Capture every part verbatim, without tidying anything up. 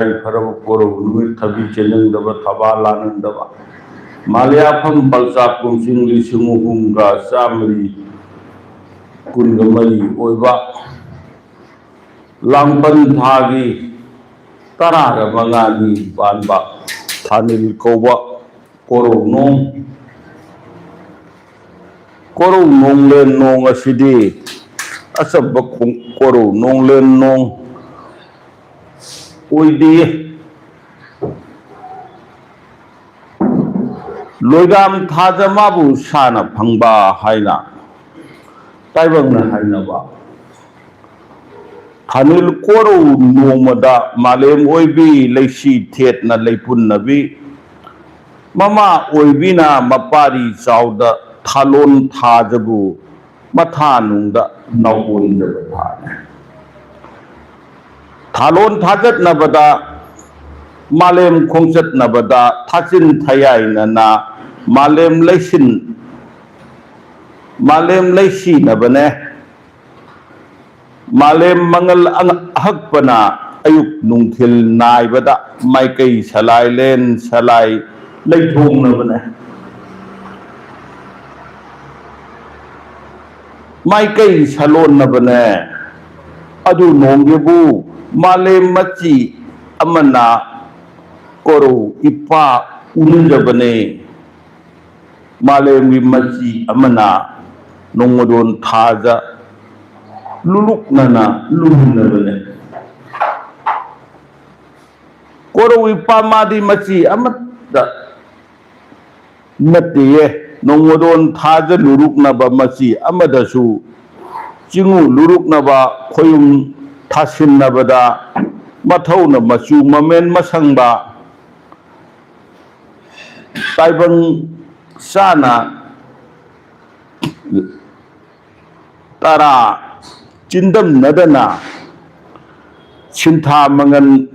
ꯌꯥꯏꯐꯔꯕ ꯀꯣꯔꯧ ꯅꯨꯃꯤꯠ, ꯊꯕꯤ ꯆꯦꯟꯅꯪꯗꯕ, ꯊꯕꯥ ꯂꯥꯅꯪꯗꯕ, ꯃꯥꯂꯦꯌꯥꯐꯝ ꯄꯜꯆꯥ ꯀꯨꯝꯁꯤꯡ ꯂꯤꯁꯤꯡ ꯑꯍꯨꯝꯒ ꯆꯥꯃꯔꯤ ꯀꯨꯟꯒ ꯃꯔꯤ ꯑꯣꯏꯕ ꯂꯥꯡꯕꯟ ꯊꯥꯒꯤ ꯇꯔꯥꯒ ꯃꯉꯥꯅꯤ ꯄꯥꯟꯕ ꯊꯥꯅꯤꯜ ꯀꯧꯕ ꯀꯣꯔꯧꯅꯣꯡ, ꯀꯣꯔꯧ ꯅꯣꯡꯂꯦꯟ ꯅꯣꯡ ꯑꯁꯤꯗꯤ ꯑꯆꯝꯕ ꯈꯣꯡ-, ꯀꯣꯔꯧ ꯅꯣꯡꯂꯦꯟ ꯅꯣꯡ ꯑꯣꯏꯗꯦ꯫ ꯂꯣꯏꯒꯥꯝ ꯊꯥꯗ ꯃꯥꯕꯨ ꯁꯥꯅ ꯐꯪꯕ ꯍꯥꯏꯅ ꯇꯥꯏꯕꯪꯅ ꯍꯥꯏꯅꯕ ꯊꯥꯅꯤꯜ ꯀꯣꯔꯧ ꯅꯣꯡꯃꯗ ꯃꯥꯂꯦꯝ ꯑꯣꯏꯕꯤ ꯂꯩꯁꯤ ꯊꯦꯠꯅ ꯂꯩꯄꯨꯟꯅꯕꯤ, ꯃꯃꯥ ꯑꯣꯏꯕꯤꯅ ꯃꯄꯥꯔꯤ ꯆꯥꯎꯗ ꯊꯥꯂꯣꯟ ꯊꯥꯖꯕꯨ ꯃꯊꯥ ꯅꯨꯡꯗ ꯅꯥꯎꯑꯣꯟꯖꯕ ꯊꯥꯅꯤ꯫ ꯊꯥꯂꯣꯟ ꯊꯥꯖꯠꯅꯕꯗ, ꯃꯥꯂꯦꯝ ꯈꯣꯡꯆꯠꯅꯕꯗ ꯊꯥꯆꯤꯟ ꯊꯌꯥꯏꯅꯅ ꯃꯥꯂꯦꯝ ꯂꯩꯁꯤꯟ-, ꯃꯥꯂꯦꯝ ꯂꯩꯁꯤꯅꯕꯅꯦ꯫ ꯃꯥꯂꯦꯝ ꯃꯉꯜ ꯑꯉ-, ꯑꯍꯛꯄꯅ ꯑꯌꯨꯛ ꯅꯨꯡꯊꯤꯜ ꯅꯥꯏꯕꯗ ꯃꯥꯏꯀꯩ ꯁꯂꯥꯏ ꯂꯦꯟ ꯁꯂꯥꯏ ꯂꯩꯊꯣꯡꯅꯕꯅꯦ꯫ ꯃꯥꯏꯀꯩ ꯁꯂꯣꯟꯅꯕꯅꯦ꯫ ꯑꯗꯨ ꯅꯣꯡꯒꯤꯕꯨ ꯃꯥꯂꯦꯝ ꯃꯆꯤ ꯑꯃꯅ ꯀꯣꯔꯧ ꯏꯄꯥ ꯎꯅꯖꯕꯅꯦ꯫ ꯃꯥꯂꯦꯝꯒꯤ ꯃꯆꯤ ꯑꯃꯅ ꯅꯣꯡꯃꯗꯣꯟ ꯊꯥꯖ ꯂꯨꯂꯨꯛꯅꯅ ꯂꯨꯝꯅꯕꯅꯦ꯫ ꯀꯣꯔꯧ ꯏꯄꯥ ꯃꯥꯗꯤ ꯃꯆꯤ ꯑꯃꯠꯇ ꯅꯠꯇꯦꯌꯦ꯫ ꯅꯣꯡꯃꯗꯣꯟ ꯊꯥꯖ ꯂꯨꯔꯨꯛꯅꯕ ꯃꯆꯤ ꯑꯃꯗꯁꯨ ꯆꯤꯡꯉꯨ ꯂꯨꯔꯨꯛꯅꯕ ꯈꯣꯌꯨꯝ ꯊꯥꯁꯤꯟꯅꯕꯗ ꯃꯊꯧꯅ ꯃꯆꯨ ꯃꯃꯦꯟ ꯃꯁꯪꯕ ꯇꯥꯏꯕꯪ ꯆꯥꯅ ꯇꯔꯥ ꯆꯤꯟꯗꯝꯅꯗꯅ ꯁꯤꯟꯊꯥ ꯃꯉꯟ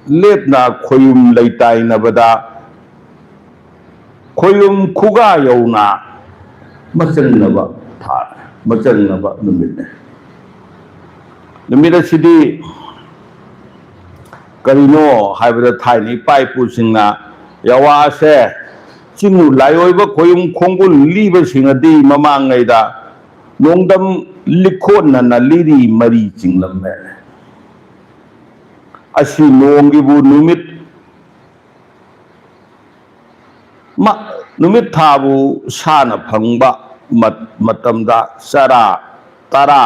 ꯂꯦꯞꯅ ꯈꯣꯌꯨꯝ ꯂꯩꯇꯥꯏꯅꯕꯗ ꯈꯣꯌꯨꯝ ꯈꯨꯒꯥ ꯌꯧꯅ ꯃꯆꯪꯅꯕ ꯊꯥ, ꯃꯆꯪꯅꯕ ꯅꯨꯃꯤꯠꯅꯤ꯫ ꯅꯨꯃꯤꯠ ꯑꯁꯤꯗꯤ ꯀꯔꯤꯅꯣ ꯍꯥꯏꯕꯗ, ꯊꯥꯏꯅ ꯏꯄꯥ ꯏꯄꯨꯁꯤꯡꯅ ꯌꯥꯋꯥꯁꯦ ꯆꯤꯡꯉꯨ ꯂꯥꯏꯑꯣꯏꯕ ꯈꯣꯌꯨꯝ ꯈꯣꯡꯒꯨꯜ ꯂꯤꯕꯁꯤꯡꯅꯗꯤ ꯃꯃꯥꯡꯉꯩꯗ ꯅꯣꯡꯗꯝ ꯂꯤꯈꯣꯟꯅꯅ ꯂꯤꯔꯤ ꯃꯔꯤ ꯆꯤꯡꯂꯝꯃꯦ꯫ ꯑꯁꯤ ꯅꯣꯡꯒꯤꯕꯨ ꯅꯨꯃꯤꯠ ꯃ-, ꯅꯨꯃꯤꯠ ꯊꯥꯕꯨ ꯁꯥꯅ ꯐꯪꯕ ꯃꯠ-, ꯃꯇꯝꯗ ꯆꯔꯥ ꯇꯔꯥ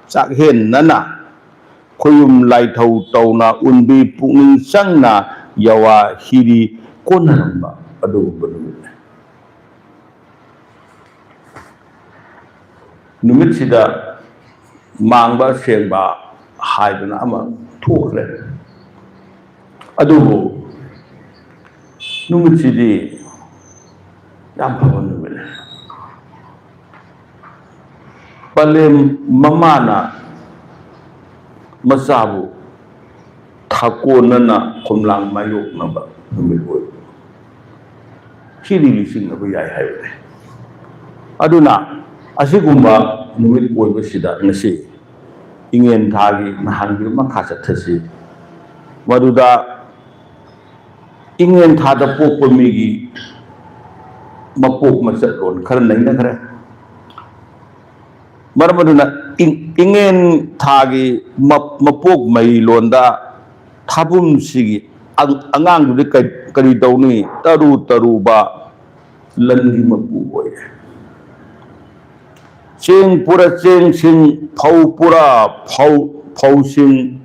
ꯆꯥꯛꯍꯦꯟꯅꯅ ꯈꯣꯌꯨꯝ ꯂꯥꯏꯊꯧ ꯇꯧꯅ ꯎꯟꯕꯤ ꯄꯨꯛꯅꯤꯡ ꯆꯪꯅ ꯌꯋꯥ ꯍꯤꯔꯤ ꯀꯣꯟꯅꯔꯝꯕ ꯑꯗꯨꯒꯨꯝꯕ ꯅꯨꯃꯤꯠꯅꯤ꯫ ꯅꯨꯃꯤꯠꯁꯤꯗ ꯃꯥꯡꯕ ꯁꯦꯡꯕ ꯍꯥꯏꯗꯅ ꯑꯃ ꯊꯣꯛꯈ꯭ꯔꯦ꯫ ꯑꯗꯨꯕꯨ ꯅꯨꯃꯤꯠꯁꯤꯗꯤ ꯌꯥꯝ ꯐꯕ ꯅꯨꯃꯤꯠꯅꯤ꯫ ꯄꯂꯦꯝ ꯃꯃꯥꯅ ꯃꯆꯥꯕꯨ ꯊꯥꯀꯣꯟꯅꯅ ꯈꯣꯝꯂꯥꯡ ꯃꯥꯌꯣꯛꯅꯕ ꯅꯨꯃꯤꯠ ꯑꯣꯏꯕ꯫ ꯁꯤꯗꯤ ꯅꯤꯡꯁꯤꯡꯅꯕ ꯌꯥꯏ ꯍꯥꯏꯕꯅꯤ꯫ ꯑꯗꯨꯅ ꯑꯁꯤꯒꯨꯝꯕ ꯅꯨꯃꯤꯠ ꯑꯣꯏꯕꯁꯤꯗ ꯉꯁꯤ ꯏꯉꯦꯟ ꯊꯥꯒꯤ ꯅꯍꯥꯟꯒꯤ ꯃꯈꯥ ꯆꯠꯊꯁꯤ꯫ ꯃꯗꯨꯗ ꯏꯉꯦꯟ ꯊꯥꯗ ꯄꯣꯛꯄ ꯃꯤꯒꯤ ꯃꯄꯣꯛ ꯃꯆꯠꯂꯣꯟ ꯈꯔ ꯅꯩꯅꯈ꯭ꯔꯦ꯫ ꯃꯔꯝ ꯑꯗꯨꯅ ꯏꯪ-, ꯏꯉꯦꯟ ꯊꯥꯒꯤ ꯃ-, ꯃꯄꯣꯛ ꯃꯩꯂꯣꯟꯗ ꯊꯥꯕꯨꯝꯁꯤꯒꯤ ꯑꯪ-, ꯑꯉꯥꯡꯗꯨꯗꯤ ꯀ-, ꯀꯔꯤ ꯇꯧꯅꯤ? ꯇꯔꯨ ꯇꯔꯨꯕ ꯂꯟꯒꯤ ꯃꯄꯨ ꯑꯣꯏꯔꯦ꯫ ꯆꯦꯡ ꯄꯨꯔ ꯆꯦꯡꯁꯤꯡ, ꯐꯧ ꯄꯨꯔ ꯐꯧ, ꯐꯧꯁꯤꯡ,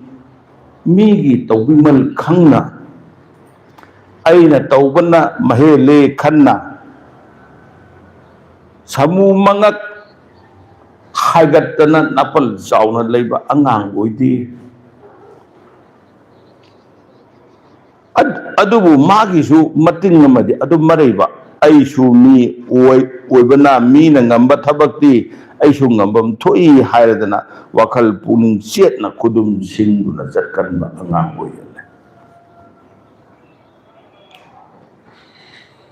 ꯃꯤꯒꯤ ꯇꯧꯕꯤꯃꯜ ꯈꯪꯅ, ꯑꯩꯅ ꯇꯧꯕꯅ ꯃꯍꯦꯜꯂꯦ ꯈꯟꯅ, ꯁꯥꯃꯨ ꯃꯉꯛ ꯍꯥꯏꯒꯠꯇꯅ ꯅꯥꯄꯜ ꯆꯥꯎꯅ ꯂꯩꯕ ꯑꯉꯥꯡ ꯑꯣꯏꯗꯦ꯫ ꯑꯗ-, ꯑꯗꯨꯕꯨ ꯃꯥꯒꯤꯁꯨ ꯃꯇꯤꯡ ꯑꯃꯗꯤ ꯑꯗꯨꯝ ꯃꯔꯩꯕ, "ꯑꯩꯁꯨ ꯃꯤ ꯑꯣꯏ-, ꯑꯣꯏꯕꯅ ꯃꯤꯅ ꯉꯝꯕ ꯊꯕꯛꯇꯤ ꯑꯩꯁꯨ ꯉꯝꯐꯝ ꯊꯣꯛꯏ" ꯍꯥꯏꯔꯗꯅ ꯋꯥꯈꯜ ꯄꯨꯛꯅꯤꯡ ꯆꯦꯠꯅ ꯈꯨꯗꯨꯝ ꯁꯤꯡꯗꯨꯅ ꯆꯠꯀꯟꯕ ꯑꯉꯥꯡ ꯑꯣꯏꯒꯜꯂꯦ꯫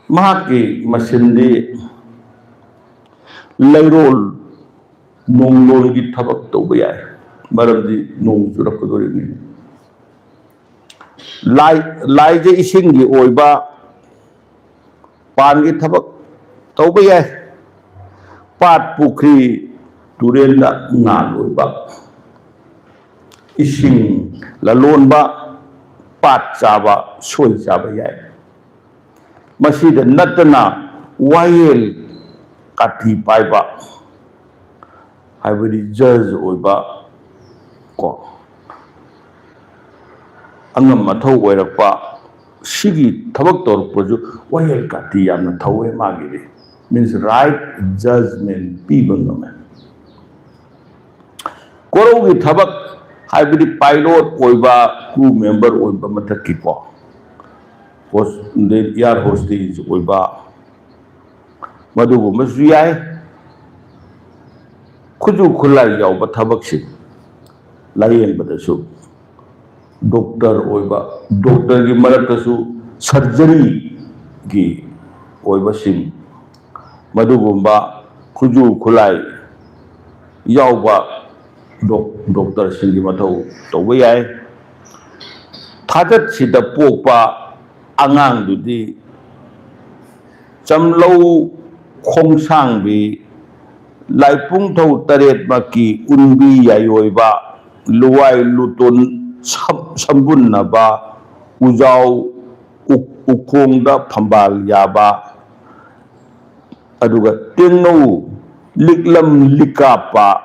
ꯃꯍꯥꯛꯀꯤ ꯃꯁꯤꯟꯗꯤ ꯂꯩꯔꯣꯜ ꯅꯣꯡꯂꯣꯟꯒꯤ ꯊꯕꯛ ꯇꯧꯕ ꯌꯥꯏ, ꯃꯔꯝꯗꯤ ꯅꯣꯡ ꯆꯨꯔꯛꯀꯗꯧꯔꯤꯕꯅꯤ꯫ ꯂꯥꯏ, ꯂꯥꯏꯁꯦ ꯏꯁꯤꯡꯒꯤ ꯑꯣꯏꯕ, ꯄꯥꯟꯒꯤ ꯊꯕꯛ ꯇꯧꯕ ꯌꯥꯏ꯫ ꯄꯥꯠ, ꯄꯨꯈ꯭ꯔꯤ, ꯇꯨꯔꯦꯜꯗ ꯉꯥ ꯂꯣꯏꯕ, ꯏꯁꯤꯡ ꯂꯂꯣꯟꯕ, ꯄꯥꯠ ꯆꯥꯕ, ꯁꯣꯏ ꯆꯥꯕ ꯌꯥꯏ꯫ ꯃꯁꯤꯗ ꯅꯠꯇꯅ ꯋꯥꯌꯦꯜ ꯀꯥꯇꯤ ꯄꯥꯏꯕ, ꯍꯥꯏꯕꯗꯤ ꯖꯖ ꯑꯣꯏꯕ ꯀꯣ, ꯑꯉꯝ ꯑꯊꯧ ꯑꯣꯏꯔꯛꯄ, ꯁꯤꯒꯤ ꯊꯕꯛ ꯇꯧꯔꯛꯄꯁꯨ ꯋꯥꯌꯦꯜ ꯀꯥꯇꯤ ꯌꯥꯝꯅ ꯊꯧꯋꯦ ꯃꯥꯒꯤꯗꯤ꯫ Means right judgment ꯄꯤꯕ ꯉꯝꯃꯦ꯫ ꯀꯣꯔꯧꯒꯤ ꯊꯕꯛ ꯍꯥꯏꯕꯗꯤ pilot ꯑꯣꯏꯕ, crew member ꯑꯣꯏꯕ ꯃꯊꯛꯀꯤꯀꯣ, ꯍꯣꯁ-, ꯑꯗꯩ air hostess ꯑꯣꯏꯕ, ꯃꯗꯨꯒꯨꯝꯕꯁꯨ ꯌꯥꯏ꯫ ꯈꯨꯠꯁꯨ ꯈꯨꯠꯂꯥꯏ ꯌꯥꯎꯕ ꯊꯕꯛꯁꯤꯡ, ꯂꯥꯌꯦꯡꯕꯗꯁꯨ doctor ꯑꯣꯏꯕ, doctorꯒꯤ ꯃꯔꯛꯇꯁꯨ surgeryꯒꯤ ꯑꯣꯏꯕꯁꯤꯡ, ꯃꯗꯨꯒꯨꯝꯕ ꯈꯨꯠꯁꯨ ꯈꯨꯠꯂꯥꯏ ꯌꯥꯎꯕ ꯗꯣꯛ-, doctorꯁꯤꯡꯒꯤ ꯃꯊꯧ ꯇꯧꯕ ꯌꯥꯏ꯫ ꯊꯥꯖꯠꯁꯤꯗ ꯄꯣꯛꯄ ꯑꯉꯥꯡꯗꯨꯗꯤ ꯆꯝꯂꯧ ꯈꯣꯡꯁꯥꯡꯕꯤ, ꯂꯥꯏꯄꯨꯡꯊꯧ ꯇꯔꯦꯠꯃꯛꯀꯤ ꯎꯟꯕꯤ ꯌꯥꯏꯑꯣꯏꯕ, ꯂꯨꯋꯥꯏ ꯂꯨꯇꯣꯟ ꯁꯝ-, ꯁꯝꯕꯨꯟꯅꯕ, ꯎꯖꯥꯎ ꯎ-, ꯎꯈꯣꯡꯗ ꯐꯝꯕꯥꯜ ꯌꯥꯕ, ꯑꯗꯨꯒ ꯇꯦꯡꯅꯧ ꯂꯤꯛꯂꯝ ꯂꯤꯛꯀꯥꯞꯄ,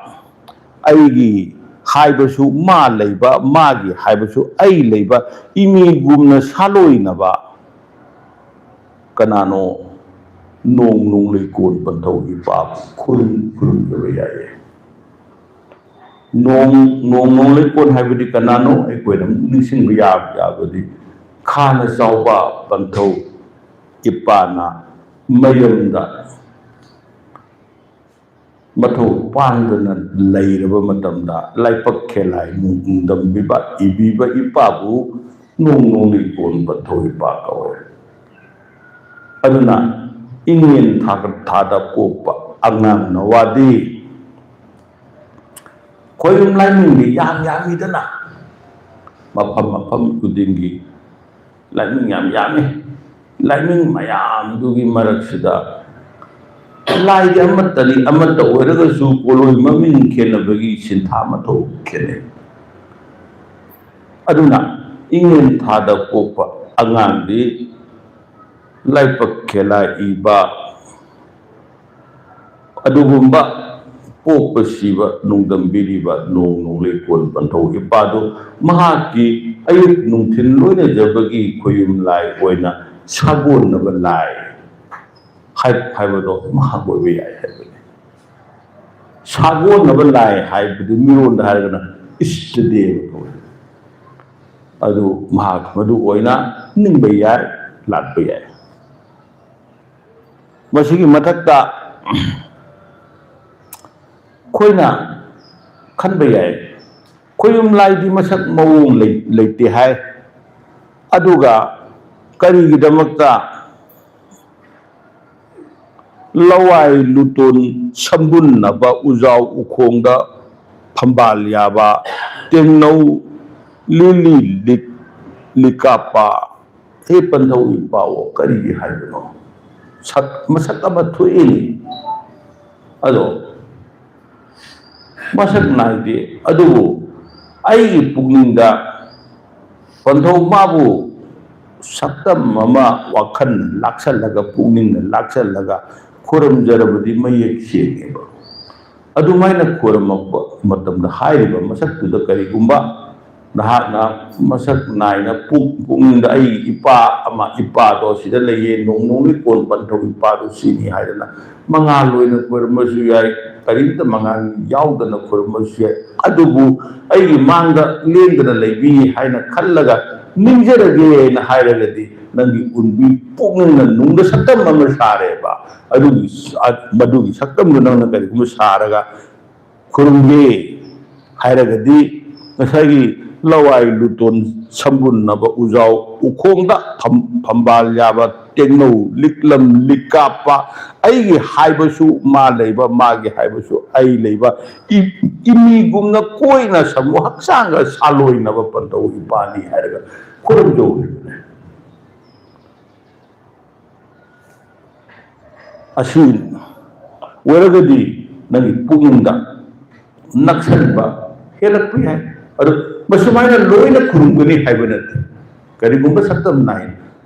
ꯑꯩꯒꯤ ꯍꯥꯏꯕꯁꯨ ꯃꯥ ꯂꯩꯕ, ꯃꯥꯒꯤ ꯍꯥꯏꯕꯁꯨ ꯑꯩ ꯂꯩꯕ, ꯏꯃꯤꯒꯨꯝꯅ ꯁꯥꯂꯣꯏꯅꯕ ꯀꯅꯥꯅꯣ? ꯅꯣꯡ ꯅꯣꯡ ꯂꯩꯀꯣꯟ ꯄꯟꯊꯧꯒꯤ ꯄꯥꯞ ꯈꯨꯔꯨꯝ ꯈꯨꯔꯨꯝꯖꯕ ꯌꯥꯏꯌꯦ꯫ ꯅꯣꯡ, ꯅꯣꯡ ꯅꯣꯡ ꯂꯩꯀꯣꯟ ꯍꯥꯏꯕꯗꯤ ꯀꯅꯥꯅꯣ? ꯑꯩꯈꯣꯏꯅ ꯑꯃꯨꯛ ꯅꯤꯡꯁꯤꯡꯕ ꯌꯥꯕ ꯌꯥꯕꯗꯤ ꯈꯥꯅ ꯆꯥꯎꯕ ꯄꯟꯊꯧ ꯏꯄꯥꯅ ꯃꯌꯨꯝꯗ ꯃꯊꯧ ꯄꯥꯡꯗꯅ ꯂꯩꯔꯕ ꯃꯇꯝꯗ ꯂꯥꯏꯄꯛ ꯈꯦꯂꯥꯏ ꯅꯨꯡꯗꯝꯕꯤꯕ ꯏꯕꯤꯕ ꯏꯄꯥꯕꯨ ꯅꯣꯡ ꯅꯣꯡ ꯂꯩꯀꯣꯟ ꯄꯟꯊꯧ ꯏꯄꯥ ꯀꯧꯋꯦ꯫ ꯑꯗꯨꯅ ꯏꯉꯦꯟ ꯊꯥ-, ꯊꯥꯗ ꯄꯣꯛꯄ ꯑꯉꯥꯡ ꯅꯋꯥꯗꯤ ꯈꯣꯏꯔꯨꯝ ꯂꯥꯏꯅꯤꯡꯗꯤ ꯌꯥꯝ ꯌꯥꯝꯃꯤꯗꯅ, ꯃꯐꯝ ꯃꯐꯝ ꯈꯨꯗꯤꯡꯒꯤ ꯂꯥꯏꯅꯤꯡ ꯌꯥꯝ ꯌꯥꯝꯃꯤ꯫ ꯂꯥꯏꯅꯤꯡ ꯃꯌꯥꯝꯗꯨꯒꯤ ꯃꯔꯛꯁꯤꯗ ꯂꯥꯏꯗꯤ ꯑꯃꯠꯇꯅꯤ, ꯑꯃꯠꯇ ꯑꯣꯏꯔꯒꯁꯨ ꯄꯣꯠꯂꯣꯏ ꯃꯃꯤꯡ ꯈꯦꯠꯅꯕꯒꯤ ꯁꯤꯟꯊꯥ ꯃꯊꯧ ꯈꯦꯠꯅꯩ꯫ ꯑꯗꯨꯅ ꯏꯉꯦꯟ ꯊꯥꯗ ꯄꯣꯛꯄ ꯑꯉꯥꯡꯗꯤ ꯂꯥꯏꯕꯛ ꯈꯦꯂꯥ ꯏꯕ, ꯑꯗꯨꯒꯨꯝꯕ ꯄꯣꯛꯄ ꯁꯤꯕ ꯅꯣꯡꯗꯝꯕꯤꯔꯤꯕ ꯅꯣꯡ ꯅꯣꯡꯂꯩ ꯀꯣꯟ ꯄꯟꯊꯧ ꯏꯄꯥꯗꯨ ꯃꯍꯥꯛꯀꯤ ꯑꯌꯨꯛ ꯅꯨꯡꯊꯤꯜ ꯂꯣꯏꯅꯖꯕꯒꯤ ꯈꯣꯌꯨꯝ ꯂꯥꯏ ꯑꯣꯏꯅ ꯁꯥꯒꯣꯟꯅꯕ ꯂꯥꯏ ꯍꯥꯏ-, ꯍꯥꯏꯕꯗꯣ ꯃꯍꯥꯛ ꯑꯣꯏꯕ ꯌꯥꯏ ꯍꯥꯏꯕꯅꯤ꯫ ꯁꯥꯒꯣꯟꯅꯕ ꯂꯥꯏ ꯍꯥꯏꯕꯗꯤ ꯃꯤꯔꯣꯟꯗ ꯍꯥꯏꯔꯒꯅ ꯏꯁꯇ ꯗꯦꯕ ꯀꯧꯏ꯫ ꯑꯗꯨ ꯃꯍꯥꯛ ꯃꯗꯨ ꯑꯣꯏꯅ ꯅꯤꯡꯕ ꯌꯥꯏ, ꯂꯥꯠꯄ ꯌꯥꯏ꯫ ꯃꯁꯤꯒꯤ ꯃꯊꯛꯇ ꯑꯩꯈꯣꯏꯅ ꯈꯟꯕ ꯌꯥꯏ, ꯈꯣꯌꯨꯝ ꯂꯥꯏꯗꯤ ꯃꯁꯛ ꯃꯑꯣꯡ ꯂꯩ-, ꯂꯩꯇꯦ ꯍꯥꯏ꯫ ꯑꯗꯨꯒ ꯀꯔꯤꯒꯤꯗꯃꯛꯇ ꯂꯋꯥꯏ ꯂꯨꯇꯣꯟ ꯁꯝꯕꯨꯟꯅꯕ ꯎꯖꯥꯎ ꯎꯈꯣꯡꯗ ꯐꯝꯕꯥꯜ ꯌꯥꯕ ꯇꯦꯡꯅꯧ ꯂꯤꯂꯤ ꯂꯤꯛ-, ꯂꯤꯀꯥꯞꯄ ꯍꯦ ꯄꯟꯊꯧ ꯏꯄꯥꯑꯣ ꯀꯔꯤꯒꯤ ꯍꯥꯏꯕꯅꯣ? ꯁꯛ-, ꯃꯁꯛ ꯑꯃ ꯊꯣꯛꯏ꯫ ꯑꯗꯣ ꯃꯁꯛ ꯅꯥꯏꯗꯦ꯫ ꯑꯗꯨꯕꯨ ꯑꯩꯒꯤ ꯄꯨꯛꯅꯤꯡꯗ ꯄꯟꯊꯧ ꯃꯥꯕꯨ ꯁꯛꯇꯝ ꯑꯃ ꯋꯥꯈꯜ ꯂꯥꯛꯁꯜꯂꯒ, ꯄꯨꯛꯅꯤꯡꯗ ꯂꯥꯛꯁꯜꯂꯒ ꯈꯨꯔꯨꯝꯖꯔꯕꯗꯤ ꯃꯌꯦꯛ ꯁꯦꯡꯉꯦꯕ꯫ ꯑꯗꯨꯃꯥꯏꯅ ꯈꯨꯔꯨꯝꯃꯛꯄ ꯃꯇꯝꯗ ꯍꯥꯏꯔꯤꯕ ꯃꯁꯛꯇꯨꯗ ꯀꯔꯤꯒꯨꯝꯕ ꯅꯍꯥꯛꯅ ꯃꯁꯛ ꯅꯥꯏꯅ ꯄꯨꯛ-, ꯄꯨꯛꯅꯤꯡꯗ ꯑꯩꯒꯤ ꯏꯄꯥ ꯑꯃ, ꯏꯄꯥꯗꯣ ꯁꯤꯗ ꯂꯩꯌꯦ, ꯅꯣꯡ ꯅꯣꯡꯂꯤ ꯀꯣꯟ ꯄꯟꯊꯧ ꯏꯄꯥꯗꯣ ꯁꯤꯅꯤ ꯍꯥꯏꯗꯅ ꯃꯉꯥꯜ ꯑꯣꯏꯅ ꯈꯨꯔꯨꯝꯕꯁꯨ ꯌꯥꯏ, ꯀꯔꯤꯝꯇ ꯃꯉꯥꯜ ꯌꯥꯎꯗꯅ ꯈꯨꯔꯨꯝꯕꯁꯨ ꯌꯥꯏ꯫ ꯑꯗꯨꯕꯨ ꯑꯩꯒꯤ ꯃꯥꯡꯗ ꯂꯦꯡꯗꯅ ꯂꯩꯕꯤ ꯍꯥꯏꯅ ꯈꯜꯂꯒ ꯅꯤꯡꯖꯔꯒꯦꯅ ꯍꯥꯏꯔꯒꯗꯤ ꯅꯪꯒꯤ ꯎꯟꯕꯤ ꯄꯨꯛꯅꯤꯡꯅ ꯅꯨꯡꯗ ꯁꯛꯇꯝ ꯑꯃ ꯁꯥꯔꯦꯕ꯫ ꯑꯗꯨꯒꯤ ꯁ-, ꯃꯗꯨꯒꯤ ꯁꯛꯇꯝꯗꯨ ꯅꯪꯅ ꯀꯔꯤꯒꯨꯝꯕ ꯁꯥꯔꯒ ꯈꯨꯔꯨꯝꯒꯦ ꯍꯥꯏꯔꯒꯗꯤ ꯉꯁꯥꯏꯒꯤ ꯂꯋꯥꯏ ꯂꯨꯇꯣꯟ ꯁꯝꯕꯨꯟꯅꯕ ꯎꯖꯥꯎ ꯎꯈꯣꯡꯗ ꯐꯝ-, ꯐꯝꯕꯥꯜ ꯌꯥꯕ ꯇꯦꯡꯅꯧ, ꯂꯤꯛꯂꯝ, ꯂꯤꯛ ꯀꯥꯞꯄ, ꯑꯩꯒꯤ ꯍꯥꯏꯕꯁꯨ ꯃꯥ ꯂꯩꯕ, ꯃꯥꯒꯤ ꯍꯥꯏꯕꯁꯨ ꯑꯩ ꯂꯩꯕ, ꯏ-, ꯏꯃꯤꯒꯨꯝꯅ ꯀꯣꯏꯅ ꯁꯝꯃꯨ ꯍꯛꯆꯥꯡꯒ ꯁꯥꯂꯣꯏꯅꯕ ꯄꯟꯊꯧ ꯏꯄꯥꯅꯤ ꯍꯥꯏꯔꯒ ꯈꯨꯔꯨꯝꯖꯧꯔꯤꯕꯅꯦ꯫ ꯑꯁꯤ ꯑꯣꯏꯔꯒꯗꯤ ꯅꯪꯒꯤ ꯄꯨꯛꯅꯤꯡꯗ ꯅꯛꯁꯟꯕ ꯍꯦꯜꯂꯛꯄ ꯌꯥꯏ꯫ ꯑꯗꯨ ꯃꯁꯨꯃꯥꯏꯅ ꯂꯣꯏꯅ ꯈꯨꯔꯨꯝꯒꯅꯤ ꯍꯥꯏꯕ ꯅꯠꯇꯦ꯫ ꯀꯔꯤꯒꯨꯝꯕ ꯁꯛꯇꯝ ꯅꯥꯏ,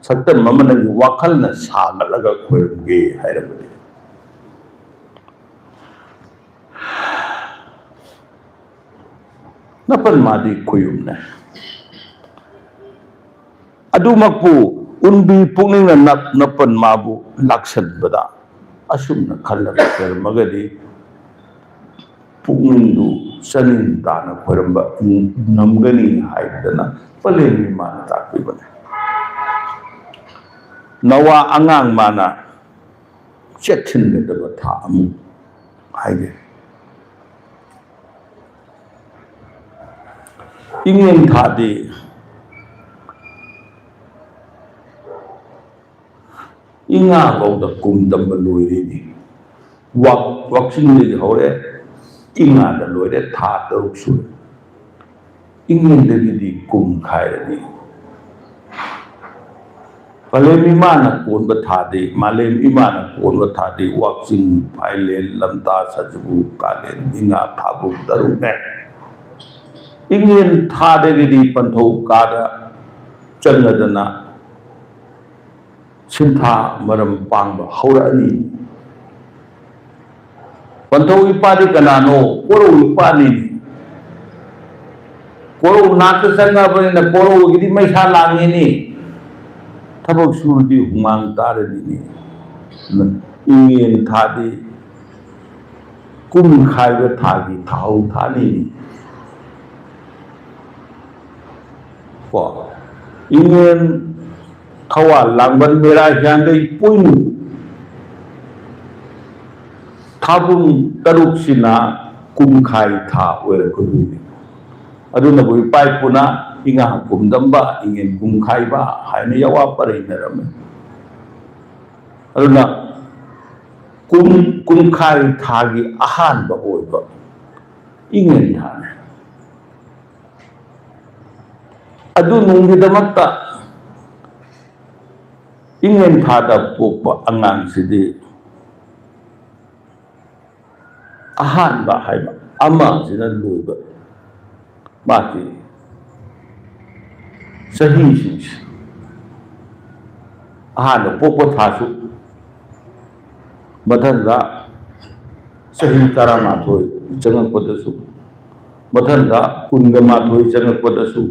ꯁꯛꯇꯝ ꯑꯃ ꯅꯪꯒꯤ ꯋꯥꯈꯜꯅ ꯁꯥꯒꯠꯂꯒ ꯈꯣꯏꯔꯝꯒꯦ ꯍꯥꯏꯔꯕꯗꯤ, ꯅꯄꯟ ꯃꯥꯗꯤ ꯈꯣꯏꯌꯨꯝꯅꯦ꯫ ꯑꯗꯨꯃꯛꯄꯨ ꯎꯟꯕꯤ ꯄꯨꯛꯅꯤꯡꯅ ꯅꯞ-, ꯅꯄꯟ ꯃꯥꯕꯨ ꯂꯥꯛꯁꯟꯕꯗ ꯑꯁꯨꯝꯅ ꯈꯜꯂꯒ ꯈꯣꯏꯔꯝꯃꯒꯗꯤ ꯄꯨꯛꯅꯤꯡꯗꯨ ꯆꯅꯤꯡ ꯇꯥꯅ ꯈꯣꯏꯔꯝꯕ ꯉꯝꯒꯅꯤ ꯍꯥꯏꯗꯅ ꯄꯂꯦꯝꯒꯤ ꯃꯥꯅ ꯇꯥꯛꯄꯤꯕꯅꯦ꯫ ꯅꯋꯥ ꯑꯉꯥꯡ ꯃꯥꯅ ꯆꯦꯛꯁꯤꯟꯒꯗꯕ ꯊꯥ ꯑꯃꯨꯛ ꯍꯥꯏꯒꯦ꯫ ꯏꯉꯦꯟ ꯊꯥꯗꯤ ꯏꯉꯥ ꯐꯥꯎꯗ ꯀꯨꯝ ꯇꯝꯕ ꯂꯣꯏꯔꯦꯅꯦ꯫ ꯋꯥꯛ-, ꯋꯥꯛꯆꯤꯡꯗꯒꯤ ꯍꯧꯔꯦ, ꯏꯉꯥꯗ ꯂꯣꯏꯔꯦ, ꯊꯥ ꯇꯔꯨꯛ ꯁꯨꯔꯦ꯫ ꯏꯉꯦꯟꯗꯒꯤꯗꯤ ꯀꯨꯝ ꯈꯥꯏꯔꯅꯤ꯫ ꯃꯥꯂꯦꯝ ꯏꯃꯥꯅ ꯀꯣꯟꯕ ꯊꯥꯗꯤ, ꯃꯥꯂꯦꯝ ꯏꯃꯥꯅ ꯀꯣꯟꯕ ꯊꯥꯗꯤ ꯋꯥꯛꯆꯤꯡ, ꯐꯥꯏꯂꯦꯟ, ꯂꯝꯇꯥ, ꯁꯖꯤꯕꯨ, ꯀꯥꯂꯦꯟ, ꯏꯉꯥ, ꯊꯥꯕꯨ ꯇꯔꯨꯛꯅꯦ꯫ ꯏꯉꯦꯟ ꯊꯥꯗꯒꯤꯗꯤ ꯄꯟꯊꯧ ꯀꯥꯗ ꯆꯪꯂꯗꯅ ꯁꯤꯟꯊꯥ ꯃꯔꯝ ꯄꯥꯡꯕ ꯍꯧꯔꯛꯑꯅꯤ꯫ ꯄꯟꯊꯧ ꯏꯄꯥꯗꯤ ꯀꯅꯥꯅꯣ? ꯀꯣꯔꯧ ꯏꯄꯥꯅꯤꯅꯤ꯫ ꯀꯣꯔꯧ ꯅꯥꯛꯇ ꯆꯪꯉꯕꯅꯤꯅ ꯀꯣꯔꯧꯒꯤꯗꯤ ꯃꯩꯁꯥ ꯂꯥꯡꯉꯤꯅꯤ꯫ ꯊꯕꯛ ꯁꯨꯔꯗꯤ ꯍꯨꯃꯥꯡ ꯇꯥꯔꯅꯤꯅꯤ꯫ ꯏꯉꯦꯟ ꯊꯥꯗꯤ ꯀꯨꯝ ꯈꯥꯏꯕ ꯊꯥꯒꯤ ꯊꯥꯍꯧ ꯊꯥꯅꯤꯅꯤ꯫ ꯀꯣ, ꯏꯉꯦꯟ, ꯊꯧꯋꯥꯜ, ꯂꯥꯡꯕꯟ, ꯃꯦꯔꯥ, ꯍꯤꯌꯥꯡꯒꯩ, ꯄꯣꯏꯅꯨ, ꯊꯥꯕꯨꯡ ꯇꯔꯨꯛꯁꯤꯅ ꯀꯨꯝꯈꯥꯏ ꯊꯥ ꯑꯣꯏꯔꯛꯀꯗꯣꯏꯅꯤ꯫ ꯑꯗꯨꯅꯕꯨ ꯏꯄꯥ ꯏꯄꯨꯅ ꯏꯉꯥ ꯀꯨꯝꯗꯝꯕ, ꯏꯉꯦꯟ ꯀꯨꯝꯈꯥꯏꯕ ꯍꯥꯏꯅ ꯌꯥꯋꯥ ꯄꯔꯩꯅꯔꯝꯃꯤ꯫ ꯑꯗꯨꯅ ꯀꯨꯝ, ꯀꯨꯝꯈꯥꯏ ꯊꯥꯒꯤ ꯑꯍꯥꯟꯕ ꯑꯣꯏꯕ ꯏꯉꯦꯟ ꯊꯥꯅꯤ꯫ ꯑꯗꯨ ꯅꯨꯡꯒꯤꯗꯃꯛꯇ ꯏꯉꯦꯟ ꯊꯥꯗ ꯄꯣꯛꯄ ꯑꯉꯥꯡꯁꯤꯗꯤ ꯑꯍꯥꯟꯕ ꯍꯥꯏꯕ ꯑꯃꯁꯤꯅ ꯂꯣꯏꯕ ꯃꯥꯒꯤ ꯆꯍꯤꯁꯤꯡꯁꯦ, ꯑꯍꯥꯟꯕ ꯄꯣꯛꯄ ꯊꯥꯁꯨ, ꯃꯊꯪꯗ ꯆꯍꯤ ꯇꯔꯥꯃꯥꯊꯣꯏ ꯆꯪꯉꯛꯄꯗꯁꯨ, ꯃꯊꯪꯗ ꯀꯨꯟꯒ ꯃꯥꯊꯣꯏ ꯆꯪꯉꯛꯄꯗꯁꯨ,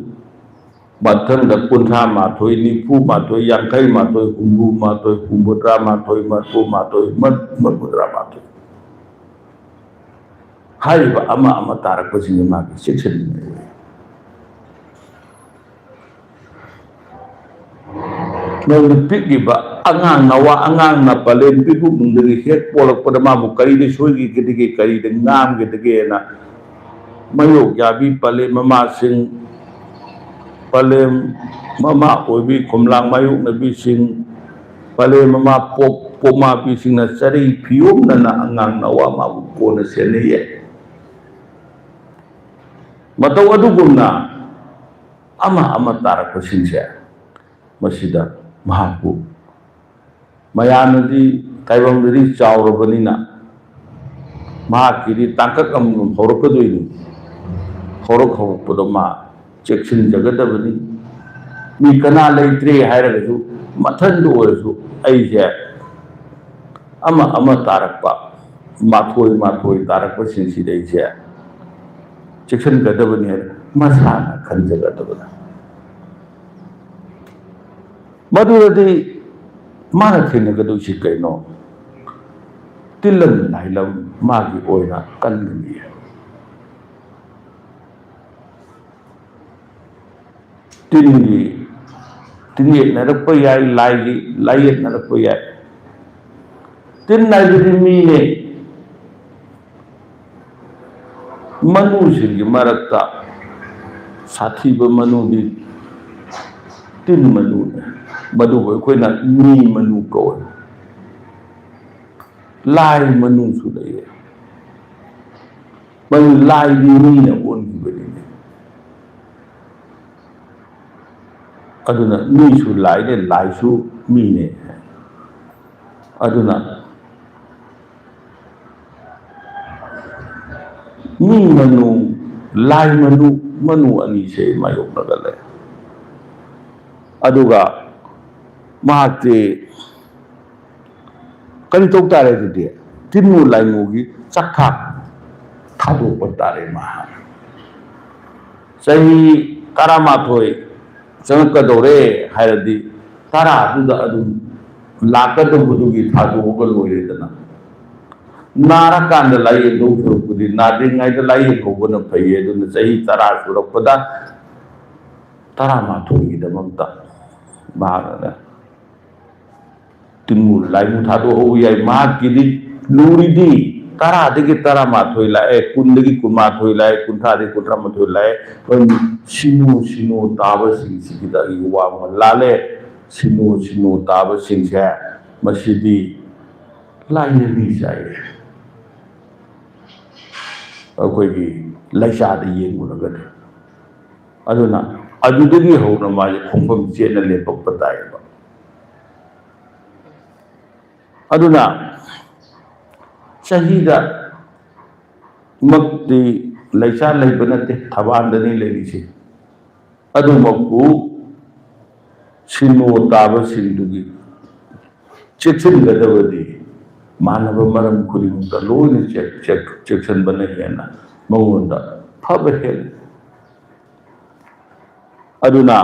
ꯃꯊꯪꯗ ꯀꯨꯟꯊ꯭ꯔꯥ ꯃꯥꯊꯣꯏ, ꯅꯤꯐꯨ ꯃꯥꯊꯣꯏ, ꯌꯥꯡꯈꯩ ꯃꯥꯊꯣꯏ, ꯍꯨꯝꯐꯨ ꯃꯥꯊꯣꯏ, ꯍꯨꯝꯐꯨꯇꯔꯥ ꯃꯥꯊꯣꯏ, ꯃꯔꯤꯐꯨ ꯃꯥꯊꯣꯏ, ꯃꯔꯤꯐꯨꯇꯔꯥ ꯃꯥꯊꯣꯏ꯫ ꯍꯥꯏꯔꯤꯕ ꯑꯃ ꯑꯃ ꯇꯥꯔꯛꯄꯁꯤꯡꯁꯦ ꯃꯥꯒꯤ ꯆꯦꯛꯁꯤꯟꯅꯤꯡꯉꯥꯏ ꯑꯣꯏ꯫ ꯅꯪꯅ ꯄꯤꯛꯂꯤꯕ ꯑꯉꯥꯡ ꯅꯋꯥ, ꯑꯉꯥꯡꯅ ꯄꯂꯦꯝ ꯄꯤꯕꯨꯛꯅꯨꯡꯗꯒꯤ ꯍꯦꯛ ꯄꯣꯛꯂꯛꯄꯗ ꯃꯥꯕꯨ ꯀꯔꯤꯗ ꯁꯣꯏꯈꯤꯒꯗꯒꯦ, ꯀꯔꯤꯗ ꯉꯥꯝꯒꯗꯒꯦꯅ ꯃꯌꯣꯛ ꯌꯥꯕꯤ ꯄꯂꯦꯝ ꯃꯃꯥꯁꯤꯡ, ꯄꯂꯦꯝ ꯃꯃꯥ ꯑꯣꯏꯕꯤ ꯈꯣꯝꯂꯥꯡ ꯃꯥꯌꯣꯛꯅꯕꯤꯁꯤꯡ, ꯄꯂꯦꯝ ꯃꯃꯥ ꯄꯣꯛ-, ꯄꯣꯛꯃꯥꯕꯤꯁꯤꯡꯅ ꯆꯔꯩ ꯐꯤꯌꯣꯝꯅꯅ ꯑꯉꯥꯡ ꯅꯋꯥ ꯃꯥꯕꯨ ꯀꯣꯟꯅ ꯁꯦꯟꯅꯩꯌꯦ꯫ ꯃꯇꯧ ꯑꯗꯨꯒꯨꯝꯅ ꯑꯃ ꯑꯃ ꯇꯥꯔꯛꯄꯁꯤꯡꯁꯦ, ꯃꯁꯤꯗ ꯃꯍꯥꯛꯄꯨ ꯃꯌꯥꯝꯅꯗꯤ ꯇꯥꯏꯕꯪꯗꯗꯤ ꯆꯥꯎꯔꯕꯅꯤꯅ ꯃꯍꯥꯛꯀꯤꯗꯤ ꯇꯥꯡꯀꯛ ꯑꯃꯃꯝ ꯍꯧꯔꯛꯀꯗꯣꯏꯅꯤ꯫ ꯍꯧꯔꯛ ꯍꯧꯔꯛꯄꯗꯣ ꯃꯥ ꯆꯦꯛꯁꯤꯟꯖꯒꯗꯕꯅꯤ꯫ ꯃꯤ ꯀꯅꯥ ꯂꯩꯇ꯭ꯔꯦ ꯍꯥꯏꯔꯒꯁꯨ ꯃꯊꯟꯗ ꯑꯣꯏꯔꯁꯨ ꯑꯩꯁꯦ ꯑꯃ ꯑꯃ ꯇꯥꯔꯛꯄ, ꯃꯥꯊꯣꯏ ꯃꯥꯊꯣꯏ ꯇꯥꯔꯛꯄꯁꯤꯡꯁꯤꯗꯩꯁꯦ ꯆꯦꯛꯁꯤꯟꯒꯗꯕꯅꯤ ꯍꯥꯏꯅ ꯃꯁꯥꯅ ꯈꯟꯖꯒꯗꯕꯅꯤ꯫ ꯃꯗꯨꯗꯗꯤ ꯃꯥꯅ ꯊꯦꯡꯅꯒꯗꯣꯏꯁꯤ ꯀꯩꯅꯣ? ꯇꯤꯜꯂꯝ ꯂꯥꯏꯂꯝ ꯃꯥꯒꯤ ꯑꯣꯏꯅ ꯀꯟꯒꯅꯤ꯫ ꯇꯤꯟꯒꯤ ꯇꯤꯟꯌꯦꯠꯅꯔꯛꯄ ꯌꯥꯏ, ꯂꯥꯏꯒꯤ ꯂꯥꯏꯌꯦꯠꯅꯔꯛꯄ ꯌꯥꯏ꯫ ꯇꯤꯟ ꯍꯥꯏꯕꯗꯤ ꯃꯤꯅꯦ꯫ ꯃꯅꯨꯁꯤꯡꯒꯤ ꯃꯔꯛꯇ ꯁꯥꯊꯤꯕ ꯃꯅꯨꯗꯤ ꯇꯤꯟ ꯃꯅꯨꯅꯦ꯫ ꯃꯗꯨꯕꯨ ꯑꯩꯈꯣꯏꯅ ꯃꯤ ꯃꯅꯨ ꯀꯧꯋꯦ꯫ ꯂꯥꯏ ꯃꯅꯨꯡꯁꯨ ꯂꯩꯌꯦ꯫ ꯃꯗꯨ ꯂꯥꯏꯗꯤ ꯃꯤꯅ ꯑꯣꯟꯈꯤꯕꯅꯤꯅꯦ꯫ ꯑꯗꯨꯅ ꯃꯤꯁꯨ ꯂꯥꯏꯅꯦ, ꯂꯥꯏꯁꯨ ꯃꯤꯅꯦ꯫ ꯑꯗꯨꯅ ꯃꯤ ꯃꯅꯨ, ꯂꯥꯏ ꯃꯅꯨ, ꯃꯅꯨ ꯑꯅꯤꯁꯦ ꯃꯥꯌꯣꯛꯅꯒ ꯂꯩ꯫ ꯑꯗꯨꯒ ꯃꯍꯥꯛꯇꯤ ꯀꯔꯤ ꯇꯧ ꯇꯥꯔꯦ ꯑꯗꯨꯗꯤ? ꯇꯤꯟꯃꯨ ꯂꯥꯏꯃꯨꯒꯤ ꯆꯥꯛꯊꯥꯛ ꯊꯥꯗꯣꯛꯄ ꯇꯥꯔꯦ ꯃꯍꯥꯛ꯫ ꯆꯍꯤ ꯇꯔꯥꯃꯥꯊꯣꯏ ꯆꯪꯉꯛꯀꯗꯧꯔꯦ ꯍꯥꯏꯔꯗꯤ, ꯇꯔꯥꯗꯨꯗ ꯑꯗꯨꯝ ꯂꯥꯛꯀꯗꯧꯕꯗꯨꯒꯤ ꯊꯥꯗꯣꯛꯑꯒ ꯂꯣꯏꯔꯦꯗꯅ꯫ ꯅꯥꯔꯀꯥꯟꯗ ꯂꯥꯏꯌꯦꯡꯗꯧ ꯁꯔꯨꯛꯄꯨꯗꯤ ꯅꯥꯗ꯭ꯔꯤꯉꯩꯗ ꯂꯥꯏꯌꯦꯡꯍꯧꯕꯅ ꯐꯩꯌꯦ꯫ ꯑꯗꯨꯅ ꯆꯍꯤ ꯇꯔꯥ ꯁꯨꯔꯛꯄꯗ ꯇꯔꯥꯃꯥꯊꯣꯏꯒꯤꯗꯃꯛꯇ ꯃꯍꯥꯛꯅ ꯇꯤꯟꯃꯨ ꯂꯥꯏꯃꯨ ꯊꯥꯗꯣꯛꯍꯧꯕ ꯌꯥꯏ꯫ ꯃꯍꯥꯛꯀꯤꯗꯤ ꯂꯨꯔꯤꯗꯤ ꯇꯔꯥꯗꯒꯤ ꯇꯔꯥꯃꯥꯊꯣꯏ ꯂꯥꯛꯑꯦ, ꯀꯨꯟꯗꯒꯤ ꯀꯨꯟꯃꯥꯊꯣꯏ ꯂꯥꯛꯑꯦ, ꯀꯨꯟꯊ꯭ꯔꯥꯗꯒꯤ ꯀꯨꯟꯊ꯭ꯔꯥꯃꯥꯊꯣꯏ ꯂꯥꯛꯑꯦ꯫ ꯃꯔꯝꯗꯤ ꯁꯤꯅꯣ ꯁꯤꯅꯣ ꯇꯥꯕꯁꯤꯡꯁꯤꯒꯤꯗ ꯑꯩ ꯋꯥ ꯑꯃ ꯂꯥꯜꯂꯦ꯫ ꯁꯤꯅꯣ ꯁꯤꯅꯣ ꯇꯥꯕꯁꯤꯡꯁꯦ ꯃꯁꯤꯗꯤ ꯂꯥꯏꯅ ꯃꯤ ꯆꯥꯏꯌꯦ꯫ ꯑꯩꯈꯣꯏꯒꯤ ꯂꯩꯆꯥꯗ ꯌꯦꯡꯉꯨꯔꯒꯗꯤ꯫ ꯑꯗꯨꯅ ꯑꯗꯨꯗꯒꯤ ꯍꯧꯅ ꯃꯥꯁꯦ ꯈꯣꯡꯐꯝ ꯆꯦꯠꯅ ꯂꯦꯞꯄꯛꯄ ꯇꯥꯏꯌꯦꯕ꯫ ꯑꯗꯨꯅ ꯆꯍꯤꯗ ꯃꯛꯇꯤ ꯂꯩꯆꯥ ꯂꯩꯕ ꯅꯠꯇꯦ, ꯊꯕꯥꯜꯗꯅꯤ ꯂꯩꯔꯤꯁꯦ꯫ ꯑꯗꯨꯃꯛꯄꯨ ꯁꯤꯅꯣ ꯇꯥꯕꯁꯤꯡꯗꯨꯒꯤ ꯆꯦꯛꯁꯤꯟꯒꯗꯕꯗꯤ ꯃꯥꯟꯅꯕ ꯃꯔꯝ ꯈꯨꯗꯤꯡꯃꯛꯇ ꯂꯣꯏꯅ ꯆꯦꯛ-, ꯆꯦꯛ-, ꯆꯦꯛꯁꯤꯟꯕꯅ ꯍꯦꯟꯅ ꯃꯉꯣꯟꯗ ꯐꯕ ꯍꯦꯜꯂꯤ꯫ ꯑꯗꯨꯅ